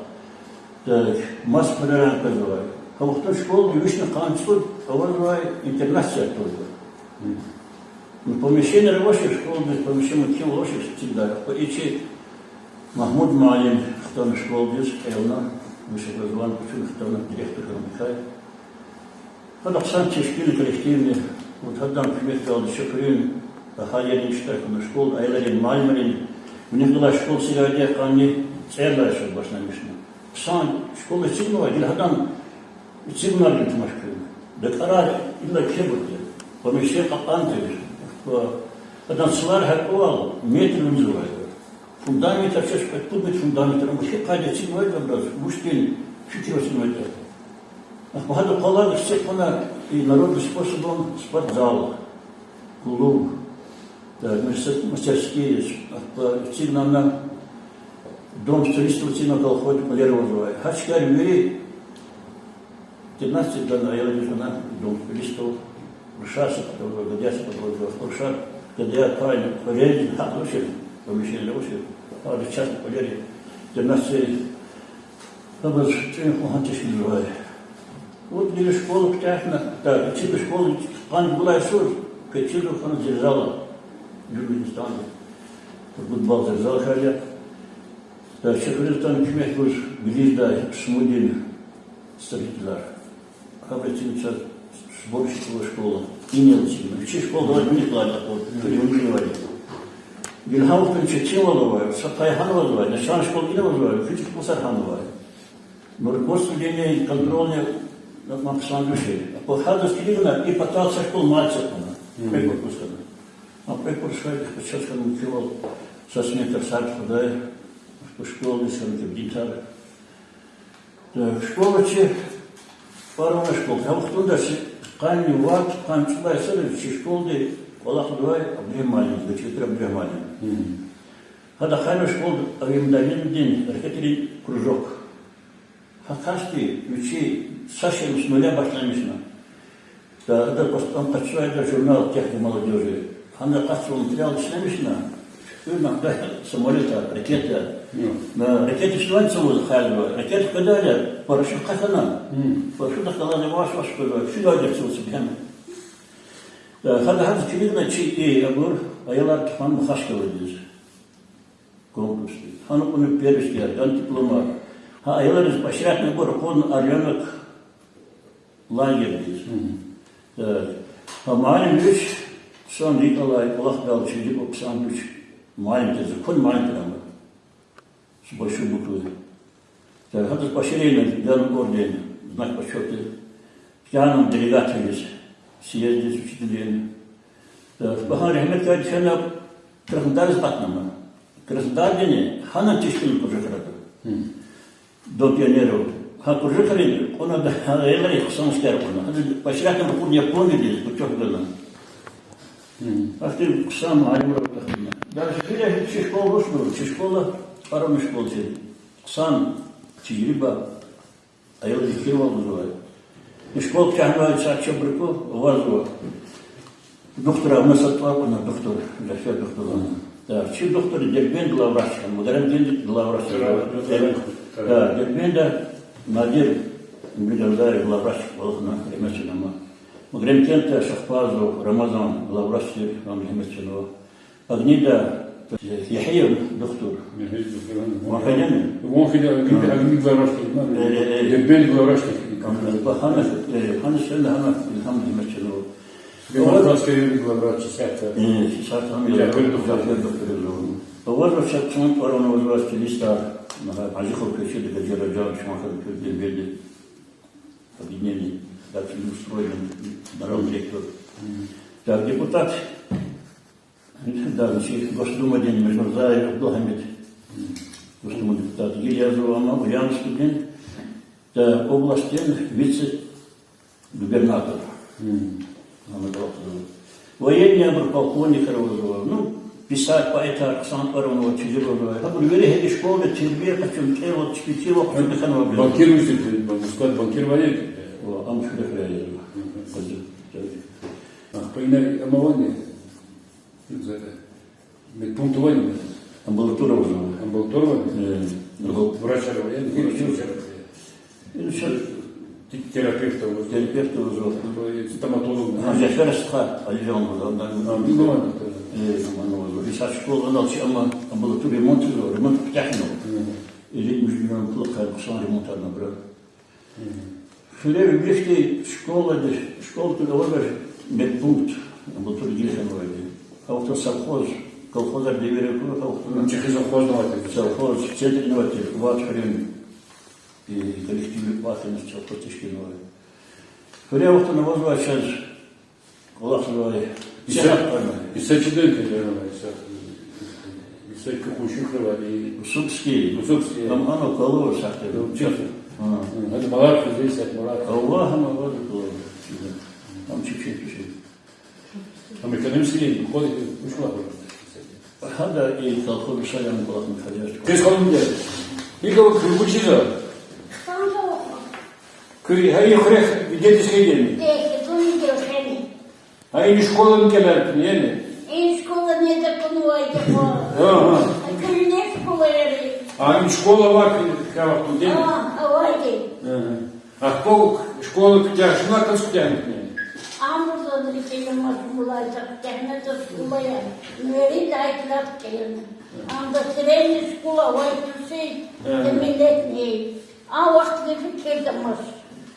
та, маса хуьрерай къвезвай. Гьа вахтунда школади вишни къанни цӀуд авазвай, интернатдиз акъудзавай. Ну, помещенияр авачир, школадиз помещение ким авачир, сидай. Ахпа и чи Магьмуд муаллим хтана школадиз, кӀелна, виш йис хьана, къачуна хтана, директор хьана хьай. Гьадан хъсан тешкилни, коллективни, вот гьадан куьмекдалди чи хуьруьн агьалийрини иштиракна, школадин аялрини, муаллимрини, виниз галай школа сидай къанни цӀерид лагьай йисуз башламишна. Хъсан школа эцигнавай, гила гьадан эцигунар гила тамаш хьана. ДакӀарар иллаки кепӀ тир, помещение кьакьан тир. Ва гьадан цлар гьяркьуьвал метр вузавай. Фундаментар чаз кьвед-пуд метр фундаментар, амма гьикӀ къайдада эцигнавайтӀа абуруз, вучтин фикирда эцигнавайтӀа. Ахпа гьадан къвалав эцигна и народным способом спортзал, клуб, да, мастерские, ахпа эцигна Дом специалистов цина колхозни кӀвалера авазвай. Гьа чкаяр вири тринадцать гана аялриз гана дом специалистов, рушаси паталва, гадяси паталва, рушат, гадаяр пайни, къуьрез, гьа рушел, помещение рушел. Гьа частный кӀвалери тринадцать. Абур цӀуьн хъугьан тешкилзавай. Вот гила школа куьтягьна, да, чи школа къанни гулай йисуз, квез чизва хьана зилзала. Южный Дагъустанда. Гудбал зилзала хьайила. Да, чи хуьруьз атана куьмек гуз Белиждай письмуьдин строительар. Гьабур эцигна чаз сборщик ва школа. Инал эцигна. Вичи школа давай муьгьуьз лагьана, вот, муьгьуьз лагьана. Гила гьа вахтунда четинвал авай, са пай гьана авазвай, начальный школа гила авазвай, куьчик кӀусар гьана авай. Ну, руководство линии контрольный на, на хъсан више. А по хаду скригна и потал са школа мальца хьана. Мгм. Кьве корпус хьана. А кьве корпус хьайи, чаз хьана мукевал, са сметар сад хуьдай, по школе, са муькуь бинтар. Так, школа чи, парвана школа. Гьа вахтунда чи къанни вад, къанни цӀуд лагьай йисуз чи школади кӀвалахзавай Абдурагьман муаллим, Гачиятура Абдурагьман муаллим. Мгм. Гьада ахъайна школада авиамоделизмдин, ракетадин кружок. Гьа касди вичи са шейни с нуля башламишна. Да, гьада постан къачузвайди журнал «Тех для молодёжи». Гьана къачузвай материал ишлемишна, уьмуьрда самолётар, ракетаяр. Мгм. Да, ракета чна цавуз хайи, ракета къведайла, парашют хъхьана. Мгм. Парашютдихъ галаз ваш-ваш къвезвай, чуьдайди цавуз бегьем. Да, гьада гьадаз килигна чи и абур, аялар тухвана Махачкъаладиз. Конкурсдиз. Гьана кьуна первый мистер, гьана дипломар. Гьа аялриз поощрятьна абур акъудна Орленок лагердиз. Мгм. Э, гьа муаллим вич, хъсан рикӀ алай, кӀвалахдал чирикӀ, хъсан вич муаллим тир, закон муаллим тир ам. С большой буквы. Так, гьадаз поощрение, Ленинан орден, Знак почёта. Кхьена делегатриз съезддиз учителей. Так, багьа рагьметдиз фена Краснодариз акъатнама. Краснодардини гьана тешкилна кружокради. Мгм. Дом пионеров. Гьа кружокри кьуна, да, гьа аялриз хъсан иштяр кьуна. Гьадаз поощрятьна акъудна Япониядиз, путёвка гана. Мгм. Ахьтин хъсан муаллимар аватӀа. Даже гила чи школа рушнур, чи школа, парвана школа чи. Хъсан тежриба, аялриз фикирвал гузвай. И школа кхьенвай са чебрику, авазва. Духтур авуна са тӀвар кьуна, духтур, Жафер духтур. Да, чи духтур Дербент главврач, Мугрем Кент главврач. Да, да, да. Да, Дербентда Надир Мугрем главврач кӀвалахна, рагьмет чна ама. Мугрем Кентда Шахпазов Рамазан главврач тир, ам рагьмет чна ава. Агнида Яхьиев духтур. Яхьиев духтур, ам. Ван хьайидани? Ван хьайиди, Агнида, Агнида главврач тир, ма? Э, э, э. Дербент главврач тир. Ам, ба, гьана, э, гьана сен гьана, гьана рагьмет чна ава. Демократский район главврач исятда. Э, исятда гьам я. Жафер духтур. Жафер духтур я. Авазва чаз хъсан тӀвар авуна, авазва стилистар, Гьажихъа квачида Гаджи Раджаб, чун хьана куьрдин беди. Объединение, так, устроен, генерал директор. Мгм. Так, депутат, да, значит, Госдумадин Межмурзаев Абдулгьамид, Госдума депутат, гила язва ама, Ульяновскдин, да, областдин вице-губернатор. Мгм. Ана галатзава. Военный абур, полковникар авазва. Ну, писатель, поэтар, хъсан тӀвар авунвай, чизир авазва. Абур вири гьа и школада тербия къачун, кӀелун, чпин вахт чуьнуьханвай. Банкир вуч тир, Москвада банкир авай? О, ам шурихрай язва. Мгм. Хазир. А, по имени Амавани? Медпункт авани? Амбулатория авазва. Амбулатория авани? Э, ну, врачар авани? Врачар. Врачар авани? Ин ша-, те-, терапевт авазва. Терапевт авазва. Стоматолог. А, Жафер стха, Алижан авазва, да, а, ну, ладно, да. Э, ну, ана авазва. Исятда школа анал чи ама амбулатория ремонт авазва, ремонт куьтягьна. Мгм. Ирид миллион пул хьайи хъсан ремонтарна абура. Мгм. Хуьре виликди школади, школа туна авазва медпункт, амбулатория гила хьанвайди. Гьа вахтунда совхоз, колхозар девирар хьуй, гьа вахтунда. Чи хизан совхоз авайди. Совхоз, центрни авайди, вад хуьруьн и коллективри кӀватӀна совхоз тешкилнавай. Хуьре вахтунда авазва чаз кӀвалахзавай. Иса, цех хьана. Иса чиден килерна, иса, иса ки къунши хьрава и Усупский. Усупский. Ам ана калур сахте. Ну, честно. А. М, гьада малар хьиз, иса малар. Аллагь, ам аваз калур. Ам чик-чик тушир. Ам экономический ходи ушла ходи. Гьада и колхоз шаярни кӀвалахни хьайи. Квез халун де. Икьван куьн вучиз я? Хтанзава. Куьн гьа и хуьрек дидедиз хьайиди яни? Эхь, зун ида хьайиди. А и школа кӀелайтӀани яни? И школа неда кунвайди я. Ага. А куьне школа яри? А и школа ваъ, куьн хьайи вахтунда яни? А, авайди. Ага. Ахпа школа куьтягь, шумуд класс куьтягьна куьне? Амбурзан рикӀел амач мулай, куьтягьна тир школа я. Мери дай класс кӀелна. Анда средняя школа авай туш, э, миллетни. А вахтунда фикирда амач.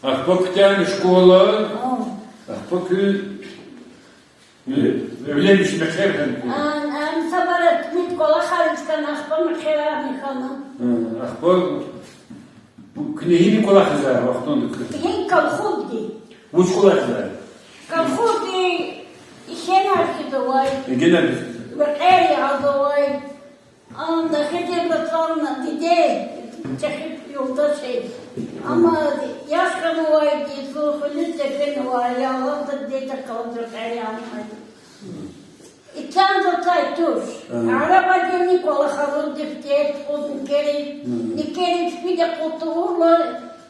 Ахпа куьтягьна школа. А. Ахпа куьн, э, эвленмиш мехъер хьана куьн? А, а, сабарат мит кӀвалахар ийиз хьана, ахпа мехъерарни хьана. А, ахпа куьне гьина кӀвалахзавай вахтунда куьн? Гьи колхозди. Вуч кӀвалахзавай? Колхозди ишенар хьиз авай. Эгенар хьиз? Векьер ягъиз авай. Анда хидиба цӀална диде, чӀехи юлдашиз. Амма яш хьанвайди зун хуьлуьз тефенвай, ялгъазда диде калаз векьер ягъанвайди. Ицан затӀ туш. Ага. Арабадини кӀвалахарун дифтер тухуз никериз, мгм, никериз фида кьуд тавурла,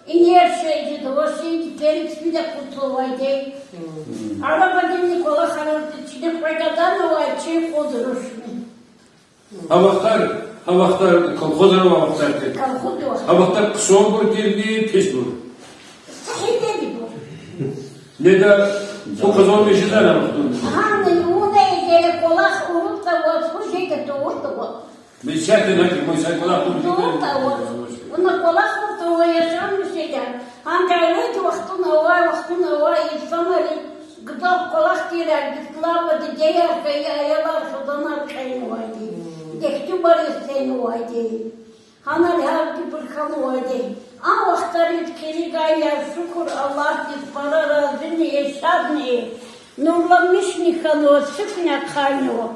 инер шейиди таваши, никериз фида кьуд тавайди. Мгм. Арабадини кӀвалахарун ди чини къведаданвай чи кьуд рушни. А вахтар, а вахтар колхозар авай вахтар тир. Колхоз авай. А вахтар хъсанбур тирни, писбур? Сахидедибур. Неда фу къазанмишзавай а вахтунда? Гьана, вуна эгер кӀвалах авуртӀа ваз, фу жеда тавуртӀа ваз. Мисятин гьакӀ, мисятин кӀвалах авуртӀа ваз. Вуна кӀвалах авуртӀа ваз яшамиш жеда. Гьана гьа вахтунда авай, вахтунда авай инсанри гзаф кӀвалах тирар, гзаф лагьай дидеяр хьайи аялар хизанар кьенвайди, дегьтуьмар эцигнавайди. Гьанал гьавди бурханвайди. А вахтариз килигайла, шукур Аллагьдиз, пара разини я, шадни я. Нурламишни хьанва, цуькни ахъайнава.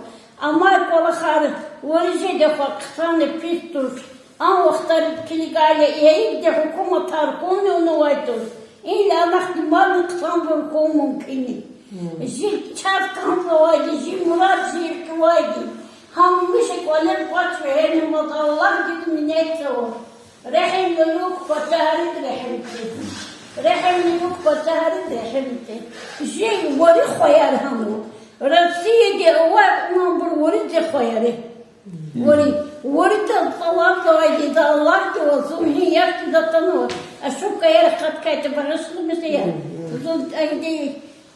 Амай кӀвалахар вири жеда хва, хъсан я, пис туш. А вахтариз килигайла, ийиди гьукуматар хьун авунвай туш. Ил анахъни мадни хъсанбур хьун мумкин я. Жи чаз кӀанзавайди, жи мурад, жи рикӀивайди. Гьамиша кӀвалер кӀвач вегьена мад Аллагьдиз минетзава. Регьимлу юкъ патарид регьимти. Регьимлу юкъ патарид регьимти. Жи вири хваяр гьанва. Россияди авай кьунвайбур вири зи хваяр я. Вири, виридаз тӀалабзавайди за Аллагьдивай, зун гьи яхцӀурни атанва. Ошибкаяр акъаткайтӀа багъишламиша. Зун тӀагди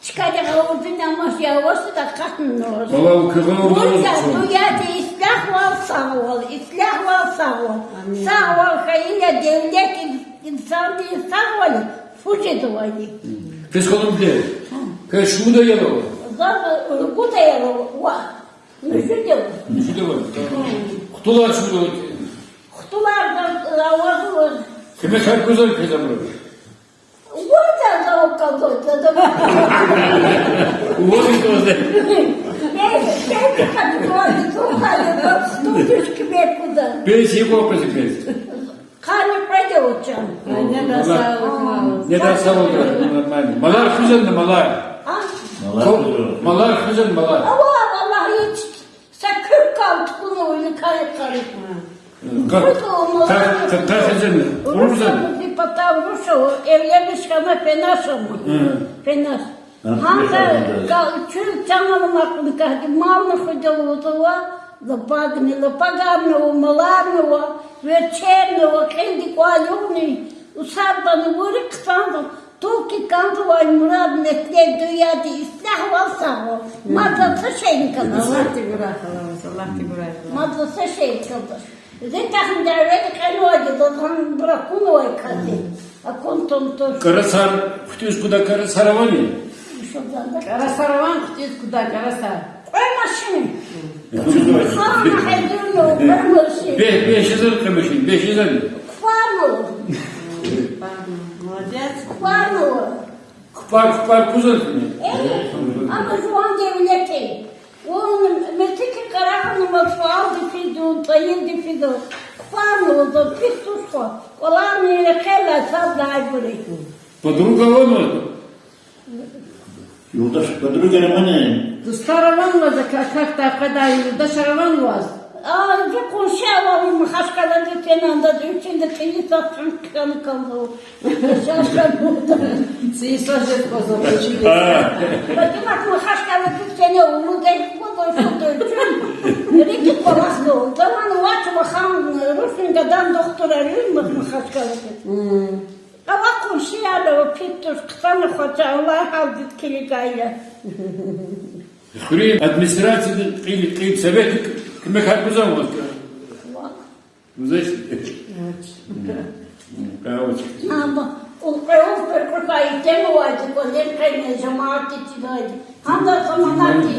чкадихъ гъавурда амач, я авачтӀа акъатнава. Валлагь, куь гъавурда аваз. Виридаз дуьньяда ислягьвал, сагъвал, ислягьвал, сагъвал. Амин. Сагъвал хьайила, девлет ин-, инсандин сагъвал я, фу жезвайди. Квез халун де. Квез шумуд аял ава? Заз ругуд аял ава. Муьжуьд ава. Муьжуьд ава. Хтулар шумуд ава? Хтулар да авазва. Куьмек гьар гузва квез абуру? Вада да окалда да. Вада да. Бес, бес капитал, тухали, хтул душ куьмек гуда. Бес, икьван къвез, бес. Къанни къведа вучан. Ай, неда сагъ, нормально. Малар хуьзвани, малар? А? Малар хуьзвани, малар? Ава, валлагь, гьич. Са куьк кал тухуна вуна кайи къари. Ка-, Хуьзва, ка-, малар. Ка-, ка хуьзвани, урузани? Рушан, зи патав рушан, эвленмиш хьана, фена шама. Гьм. Фена. Гьа, гьа, ка-, чун чан аламакьна кагьди, мални хуьда лугьузва, лапагни, лапагарни ава, маларни ава, верчерни ава, кьилди кӀвал югъни, усадбани вири хъсанзава, тулки кӀанзавай мурад метлеб дуьньяда ислягьвал, сагъвал. Мад за са шейни кӀанзава. Аллагьди гурай, халаваз, Аллагьди гурай. Мад за са шейни кӀанзава. Зи тахьна дяведа кьенвайди, за гьан бракунвай каси. Акун тунтуш. КӀарасар хъуьтӀуьз куда, кӀарасар авани? Шо занда. КӀарасар авани хъуьтӀуьз куда, кӀарасар? Кьве машин. Хана гьайдурну, кьве машин. Бе-, бес жезани кьве машин, бес жезани? Купарну. Молодец. Купарну. Купар, купар кузан куьне? Э, амма жуван девлет я. Вун мертики къарагъна, ма суалди физун, тӀайилди физун. Купарну, вун пис туш хва. КӀваларни рекьелай сад лагьайбур я. Подруга авани? Юлдаш, подруга рамани? Дустар авани ваз, акахьдай, къведай юлдаш авани ваз? А, ви къунши ава, Махачкъаладиз фена, анда вичинда кьейи са чун хъана кӀанзава. Шашка буда. Ци са жез база вичи. А. Патимат Махачкъаладиз фена, умуд эк буда, шуду чун. РикӀи кӀвалахда. Таман вач вахан, Рушин гадан духтур арин Мах-, Махачкъаладиз. М. Ава къуншияр ава, пит туш, хъсан хвача, Аллагь гьалдиз килигайла. Хуьруьн администрациядин кьил, кьил, советдин куьмекар гузвани ваз? Гузвач. Амма улкьве-улкьве кьуфай итим авайди, кӀвалин къене жамаат итидайди. Гьанда заманати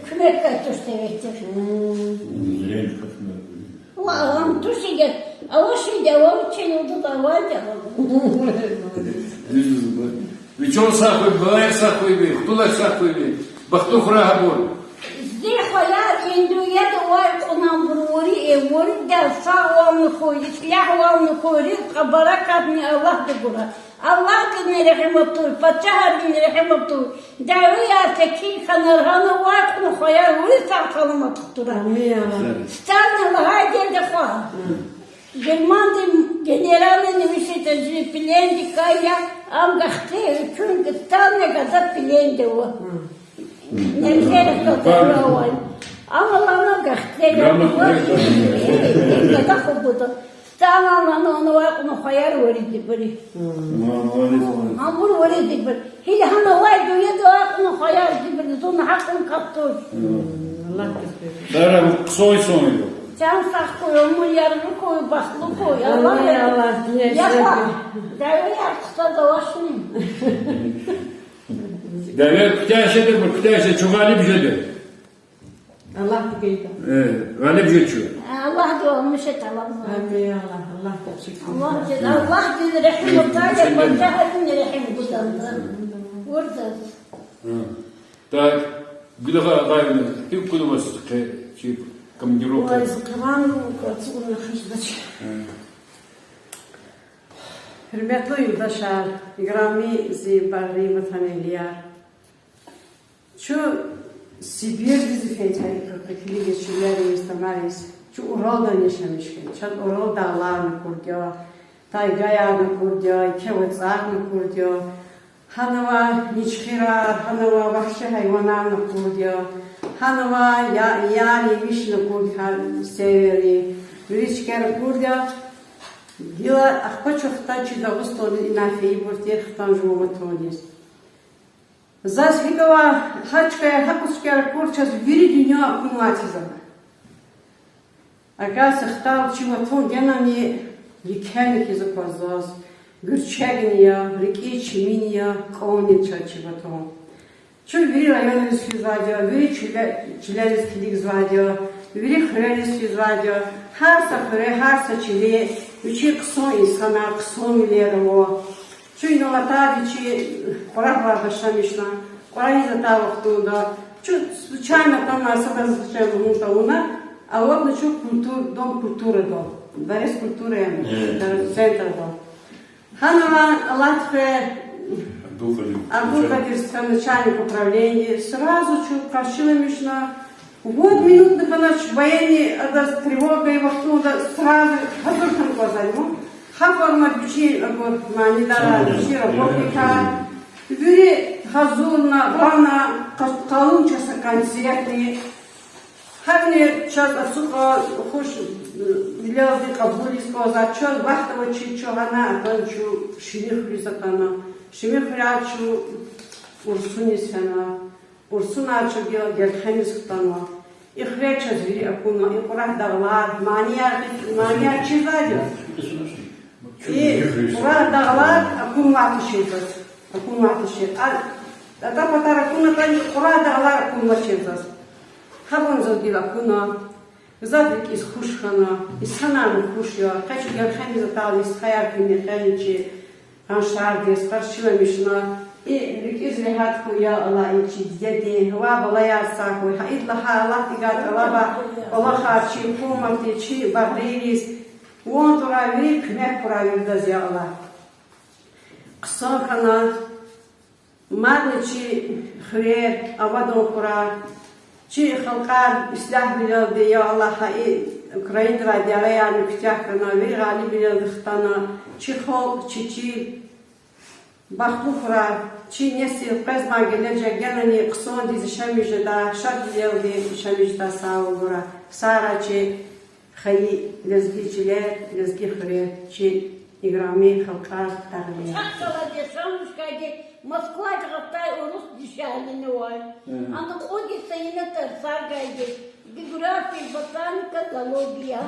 куьмек гайи туш советдиз. М. Ва ам тушига, авачирди, авачирди, авачирди. Дуьз лугьузва. Вичел сагъ хьуй, балаяр сагъ хьуй ви, хтулар сагъ хьуй ви, бахтур хьурай гьабур. Зи хваяр и дуьньяда авай кьунвайбур вири, э, виридаз сагъвални хьуй, ислягьвални хьуй, ризкьа баракатни Аллагьди гурай. Аллагьдини регьим аватуй, пачагьрини регьим аватуй. Дявеяр секин хьана, гьана авай кьунвай хваяр вири сагъ-саламат хтурай. Амин, Аллагь. Сталина лагьайди я хва. Германди генерални вичи тежи пленникай я, ам гахте, чун Сталина гада пленда ава. Немцера катарвай. Ам алана гахте, я, ва, гада хубуда. Сталина лана авай кьунвай хваяр вири дибури. Ма, молодец, молодец. Гьабур вири дибур. Гьи гьана авай дуьньяда авай кьунвай хваяр дибур, зун гьакьван катур. Аллагь кесбер. Дара хъсан инсан я. Чан сагъ хьуй, умур яргъи хьуй, бахтлу хьуй. Амин, Аллагь, Аллагь, дуьнья я, исятда. Дявеяр хъсан авачни. Дявеяр куьтягь жеда, куьтягь жеда, чун гъалиб жеда. Аллагьди гайитӀа. Э, гъалиб жеда чун. Аллагьдивай гьамиша тӀалабзава. Амин, Аллагь, Аллагь тапшур. Аллагьди, Аллагьдиз регьим авуртӀа, пачагьриз регьим гудалда. Вурдаз. Так, Гуьлгъа агъайни, гьикӀ кутунва ваз къе чи командировка? Вай, зи къелан ацукьна хиждач. Гьуьрметлу юлдашар, играми зи багъри ватанэгьлияр. Чун Сибирдиз фейитӀа, и килигиз, чилериз, тамариз. Чун Уралда яшамиш хьана. Чаз Урал дагъларни акурди я, тайгаярни акурди я, еке вацӀарни акурди я. Гьанава ничхирар, гьанава вагьши гьайванарни акурди я. Гьанава я-, яр-явишни акурди я, гьа северни. Вири чкаяр акурди я. Гила ахпа чун хтана чи Дагъустандиз, ина фейибур тир, хтана жува ватандиз. Заз гьикӀ ава, гьа чкаяр, гьа кьве чкаяр акур, чаз вири дуьнья акунвай тир заз. Агар са хтал чи ватан генани, еке хьиз аквазва заз, гуьрчегни я, рикӀи чимини я, кӀанни чаз чи ватан. Чун вири районриз физвайди я, вири чиле-, чилериз килигзавайди я, вири хуьрериз физвайди я, гьар са хуьре, гьар са чиле вичин хъсан инсанар, хъсан вилер ава. Чун инал атайди чи Кьурагьларда яшамишна, Кьурагьиз атай вахтунда, чун случайно атана, садаз чан лугьун тавуна, аватна чун культур-, дом культурада, дворец культуры, центрда. Гьанава Аллагьдихъ Абдулкъадир, Абдулкъадир стха начальник управления, сразу чун къаршиламишна, вот минутда панач военный, адаз тревога авай вахтунда сразу гьазур хьана кӀанзава. Гьа форма вичин, абур манидара, вичин работникар, вири гьазурна, гъана, къа-, къалун часа концертни. Гьавиляй чаз ацукьна хуш, э, вилелди кьабулиз кӀанзава, чаз вахт авачиз чун гьана атана, чун Ширинхуьриз атана. Ширинхуьряй чун Урсуниз фена. Урсунай чун гила Гелхемиз хтанва. И хуьре чаз вири акунва, и Кьурагь дагълар, манияр, манияр чизвайди я. И Кьурагь дагълар акунвай тушир заз. Акунвай тушир. А, атӀа патара акунатӀани, Кьурагь дагълар акунвачир заз. Гьабур заз гила акуна. Гзаф рикӀиз хуш хьана, инсанарни хуш я, къе чун Гелхемиз атайла, стхаяр куьне кьена чи къаншардиз, къаршиламишна. И рикӀиз регьят хьуй, я Аллагь, и чи дидедин, ва балаяр сагъ хьуй. Гьа идалай гьа Аллагьдивай тӀалаба кӀвалахар чи гьукуматдиз, чи багърийриз, ван турай вири, куьмек хьурай виридаз, я Аллагь. Хъсан хьана, Мадни чи хуьрер абадан хьурай, чи халкьар ислягьвилелди, я Аллагь, гьа и Украинадилай дявеярни куьтягь хьана, вири гъалибвилелди хтана, чи халкь, чи чил бахтлу хьурай, чи несил къвезмай гележег генани хъсандиз яшамиш жедай, шадвилелди яшамиш жедай, сагъвал гурай. Сагърай чи хайи лезги чилер, лезги хуьрер, чи играми халкьар, дагълар. Чахъ галаз яшамиш хьайиди, Москвадиз гьаттай урус дишегьлини авай. Ана кьуд йиса ина тарсар гайиди, география, ботаника, зоология.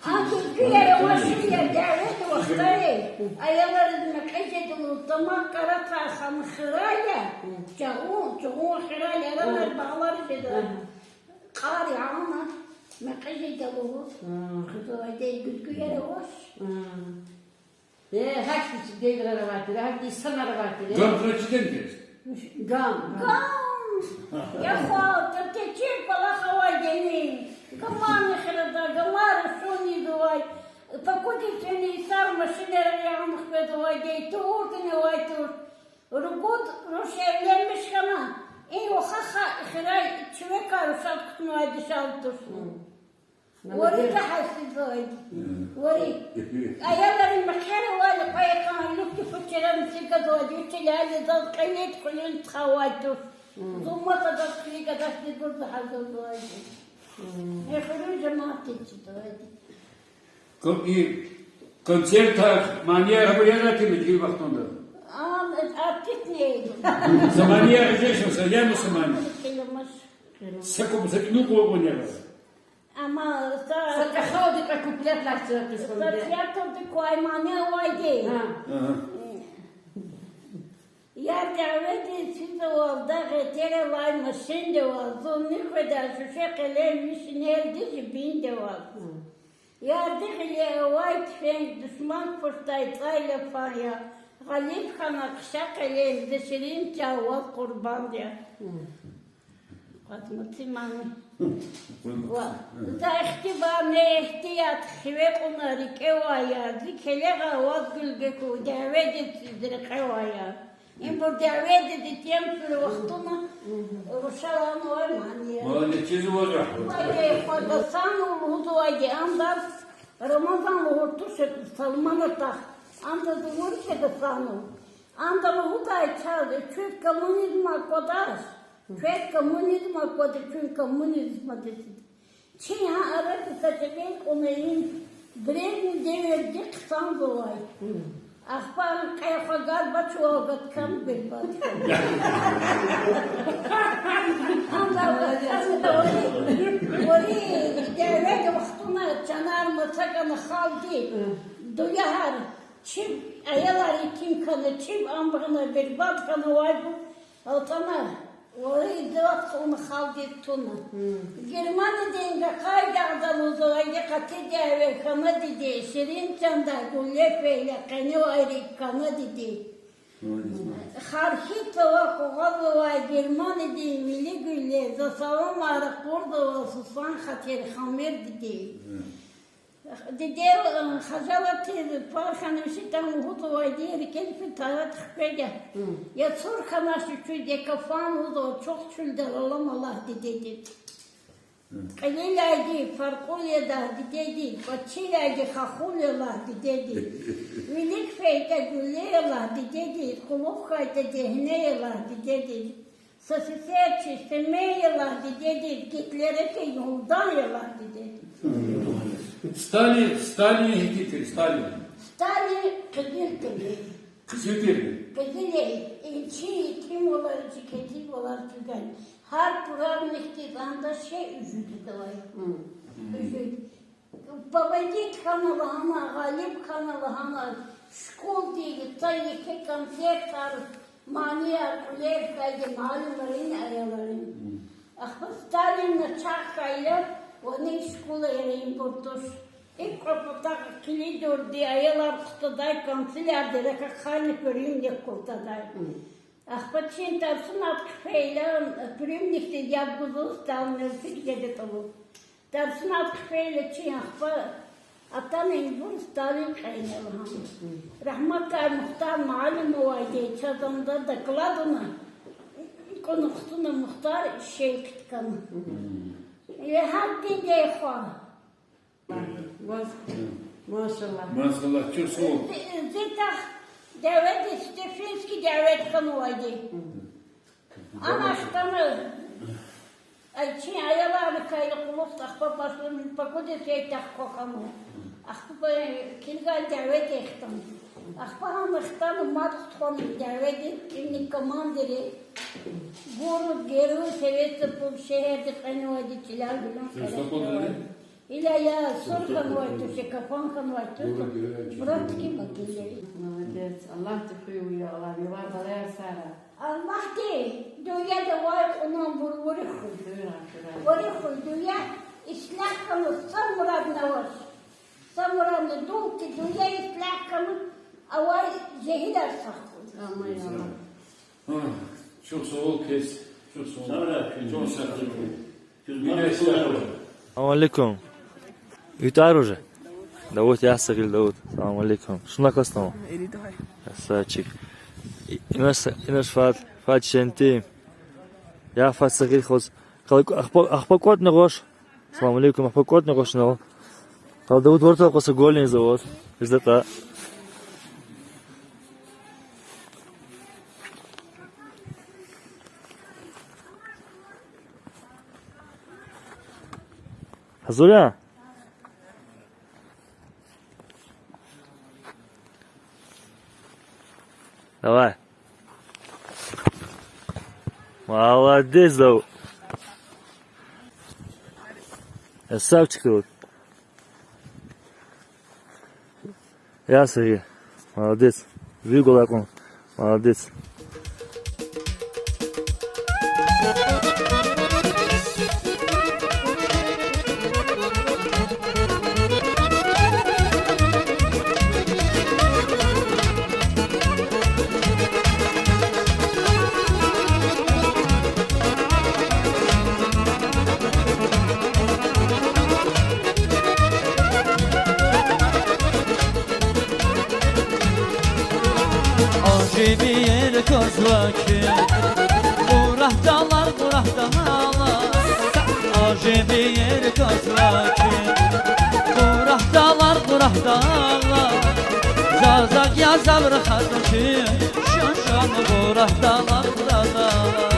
Ана гуьзгуьяр авачир я, дяведа вахтари, аялриз мекьи жеда лугьуз, тамак каратайхан хирай я, чагъун, чагъун хирай я, аранар багълар жеда. Кьар яна, мекьи жеда лугьуз. Хизавайди гуьзгуьяр авач. Э, гьахьтин чи девирар авайтир, гьахьтин инсанар авайтир. Гам хьана чиден гез? Гам. Гам. Я хва, та течир кӀвалах авайдини. Гамарни хирада, гамар шунни авай. Пакудин фена йисар машинар ягъун хкведавайди, тур тина авай тур. Ругуд руш эвленмиш хьана, и вахахъа хирай чивекай рушад кутунвай дишегьли туш. Вари тахьайсизвайди. Вари. Аялрин мехъер авайла къвайкан, лугьуди фу чира мисигазвайди, вичелайла заз кьилин хуьруьн тухвайди туш. Зумма адаз килиг, адаз дибур за гьазурзавайди. Э, хуьруьн жемятди чизвайди. Кон-, и концертар, манияр гьабур ятӀа тир чи вахтунда? Ам, артистни. Са мания гъиз жеша, са яни са мани. Са куп-, са кӀуьд кӀвалах манияр. Амма са, са кӀвалах, куплет лахча са куплет. Са театрда квай мани авайди. Гьа. Ага. Яр дяведиз физвал дагъ этералай машиндивал, зунни къведа шуьше къелем ви шинелди жибиндивал. Ярди гъиле авай туфенг душман пуштай цӀайлафан я, гъалиб хьана хъша къелем, зи ширин чан ваз къурбанд я. Къадмаци мани. Ва, за ихтибар, не ихтият хиве кьуна рикӀевай я, зи келегъа ваз гуьлге хьуй, дяведиз физ рекьевай я. Ибур дяведиз итим фир вахтуна рушаранвай мани я. Молодец, чизвай я. Вай, э, Гасанов лугьузвайди, андаз Рамазан лугьуз туш, Салман атах. Андаз лугьуз туш Гасанов. Анда лугьудай чаз, куьн коммунизмай кӀватӀ, квез коммунизм аквада, куьн коммунизмдиз. Чи гьа арада са чӀегел кьуна им, Брежнев девирдихъ хъсанзавай. Ахпа къе хва Горбачёвал гатхан, бербад хьана. Ана вахтунда вари, вари дяведа вахтуна чанар маса гана халкьди, дуьагьар, чиб аялар итим хьана, чиб амбагъна, бербад хьанавайбур алтӀана. Вари идават кьуна халкьдиз туна. Германиядин гакай дагъда лугьузвайди къати дяве хьана, диде, ширин чандай гуьлле фейила къеневайрик кана, диде. Хархи цава къугъвазвай Германиядин вили гуьлле, за саламар ракъурзава сусан хатир хамир, диде. Диде, э, хажалатиз пар хьана вичи тан лугьузвайди, рикӀел фин тарат хкведа. Я цур хьанач вичиз, я кафан лугьузва, чухъ чуьлдал алама лагь дидедиз. Кьилелайди фаркьул я лагь дидедиз, кӀвачилайди хахул я лагь дидедиз. Вилик фейитӀа гуьлле я лагь дидедиз, кьулухъ хьайитӀа дегьне я лагь дидедиз. Са сесер чи семей я лагь дидедиз, Гитлердин юлдан я лагь дидедиз. Сталин, Сталин гьихьтин тир, Сталин? Сталин къизил тир. Къизил тир? Къизил я. Чи итимвалар, чи кесибвалар чуьгван. Гьар куьрарникдиз анда шей уьжуьд жедалай. Уьжуьд. Победить хьана лагьана, гъалиб хьана лагьана, школдиз са еке концертар, манияр, кьуьлер хьайиди муаллимрин, аялрин. Ахпа Сталин начагъ хьайила, ванни школайра ибур туш. ИкӀ кьве патахъ килидорди аялар хъутадай, канцелярди рекье ахъайна приёмник куртадай. Ахпа чин тарсунал хъфейила, приёмникдиз яб гузва Сталинан, фикир жеда тӀвал. Тарсунал хъфейила чин, ахпа Атана ингье Сталин кьейнава гьам. Рагьматар Мухтар муаллим авайди, чаз анда доклад авуна, кьуна хтуна Мухтар шейх хьана. Э, гьакӀ диндай хва. Ваз, машаллагь. Машаллагь, чухсагъул. Зи, зи тах дяведи, Стефинский дяве хьанвайди. Ана хтана, ай, чи аяларикай кьулухъ, ахпа паслу, пакуди сей тах ква хьана. Ахпа килигай дяведи хтана. Ахпа гьана хтана мад тухвана дяведи, имни командири. Город Герой Советов, шегьерди кьенвайди, чилел гилан къерехдавай. Иля я сур хьанвай туш, капан хьанвай туш. Брат ки бакили. Молодец. Аллагьди хуьй вири, Аллагьди вири балаяр сара. Аллагьди дуьньяда авай кьунвайбур вири хуьй. Вири хуьй дуьнья ислягь хьана, са мурадни авач. Са мурадни, дулки дуьнья ислягь хьана, авай жегьилар сагъ хьуй. Амин, я Аллагь. Чухсагъул квез, чухсагъул. Салам алейкум. Витар уже. Давуд, я сагъил, Давуд. Салам алейкум. Шуна касна? Красавчик. И-, инаш, инаш фад, фад шенти. Я фад сагъил хуз. Кал-, ахпа, ахпа кӀватӀни гъваш. Салам алейкум, ахпа кӀватӀни гъваш нал. Къал Давуд варта къваса голин завод. Издата. Гьазур я? Давай. Молодец, Давуд. Красавчик, Давуд. Я, Сергей, молодец. Вил гвалай кьван. Молодец. Ажиб иер кваз ва куь, къурагь далар, къурагь далар. Ажиб иер кваз ва куь, къурагь далар, къурагь далар. Заз акӀ я, заз рахат куь, шан-шан къурагь далар, къурагь далар.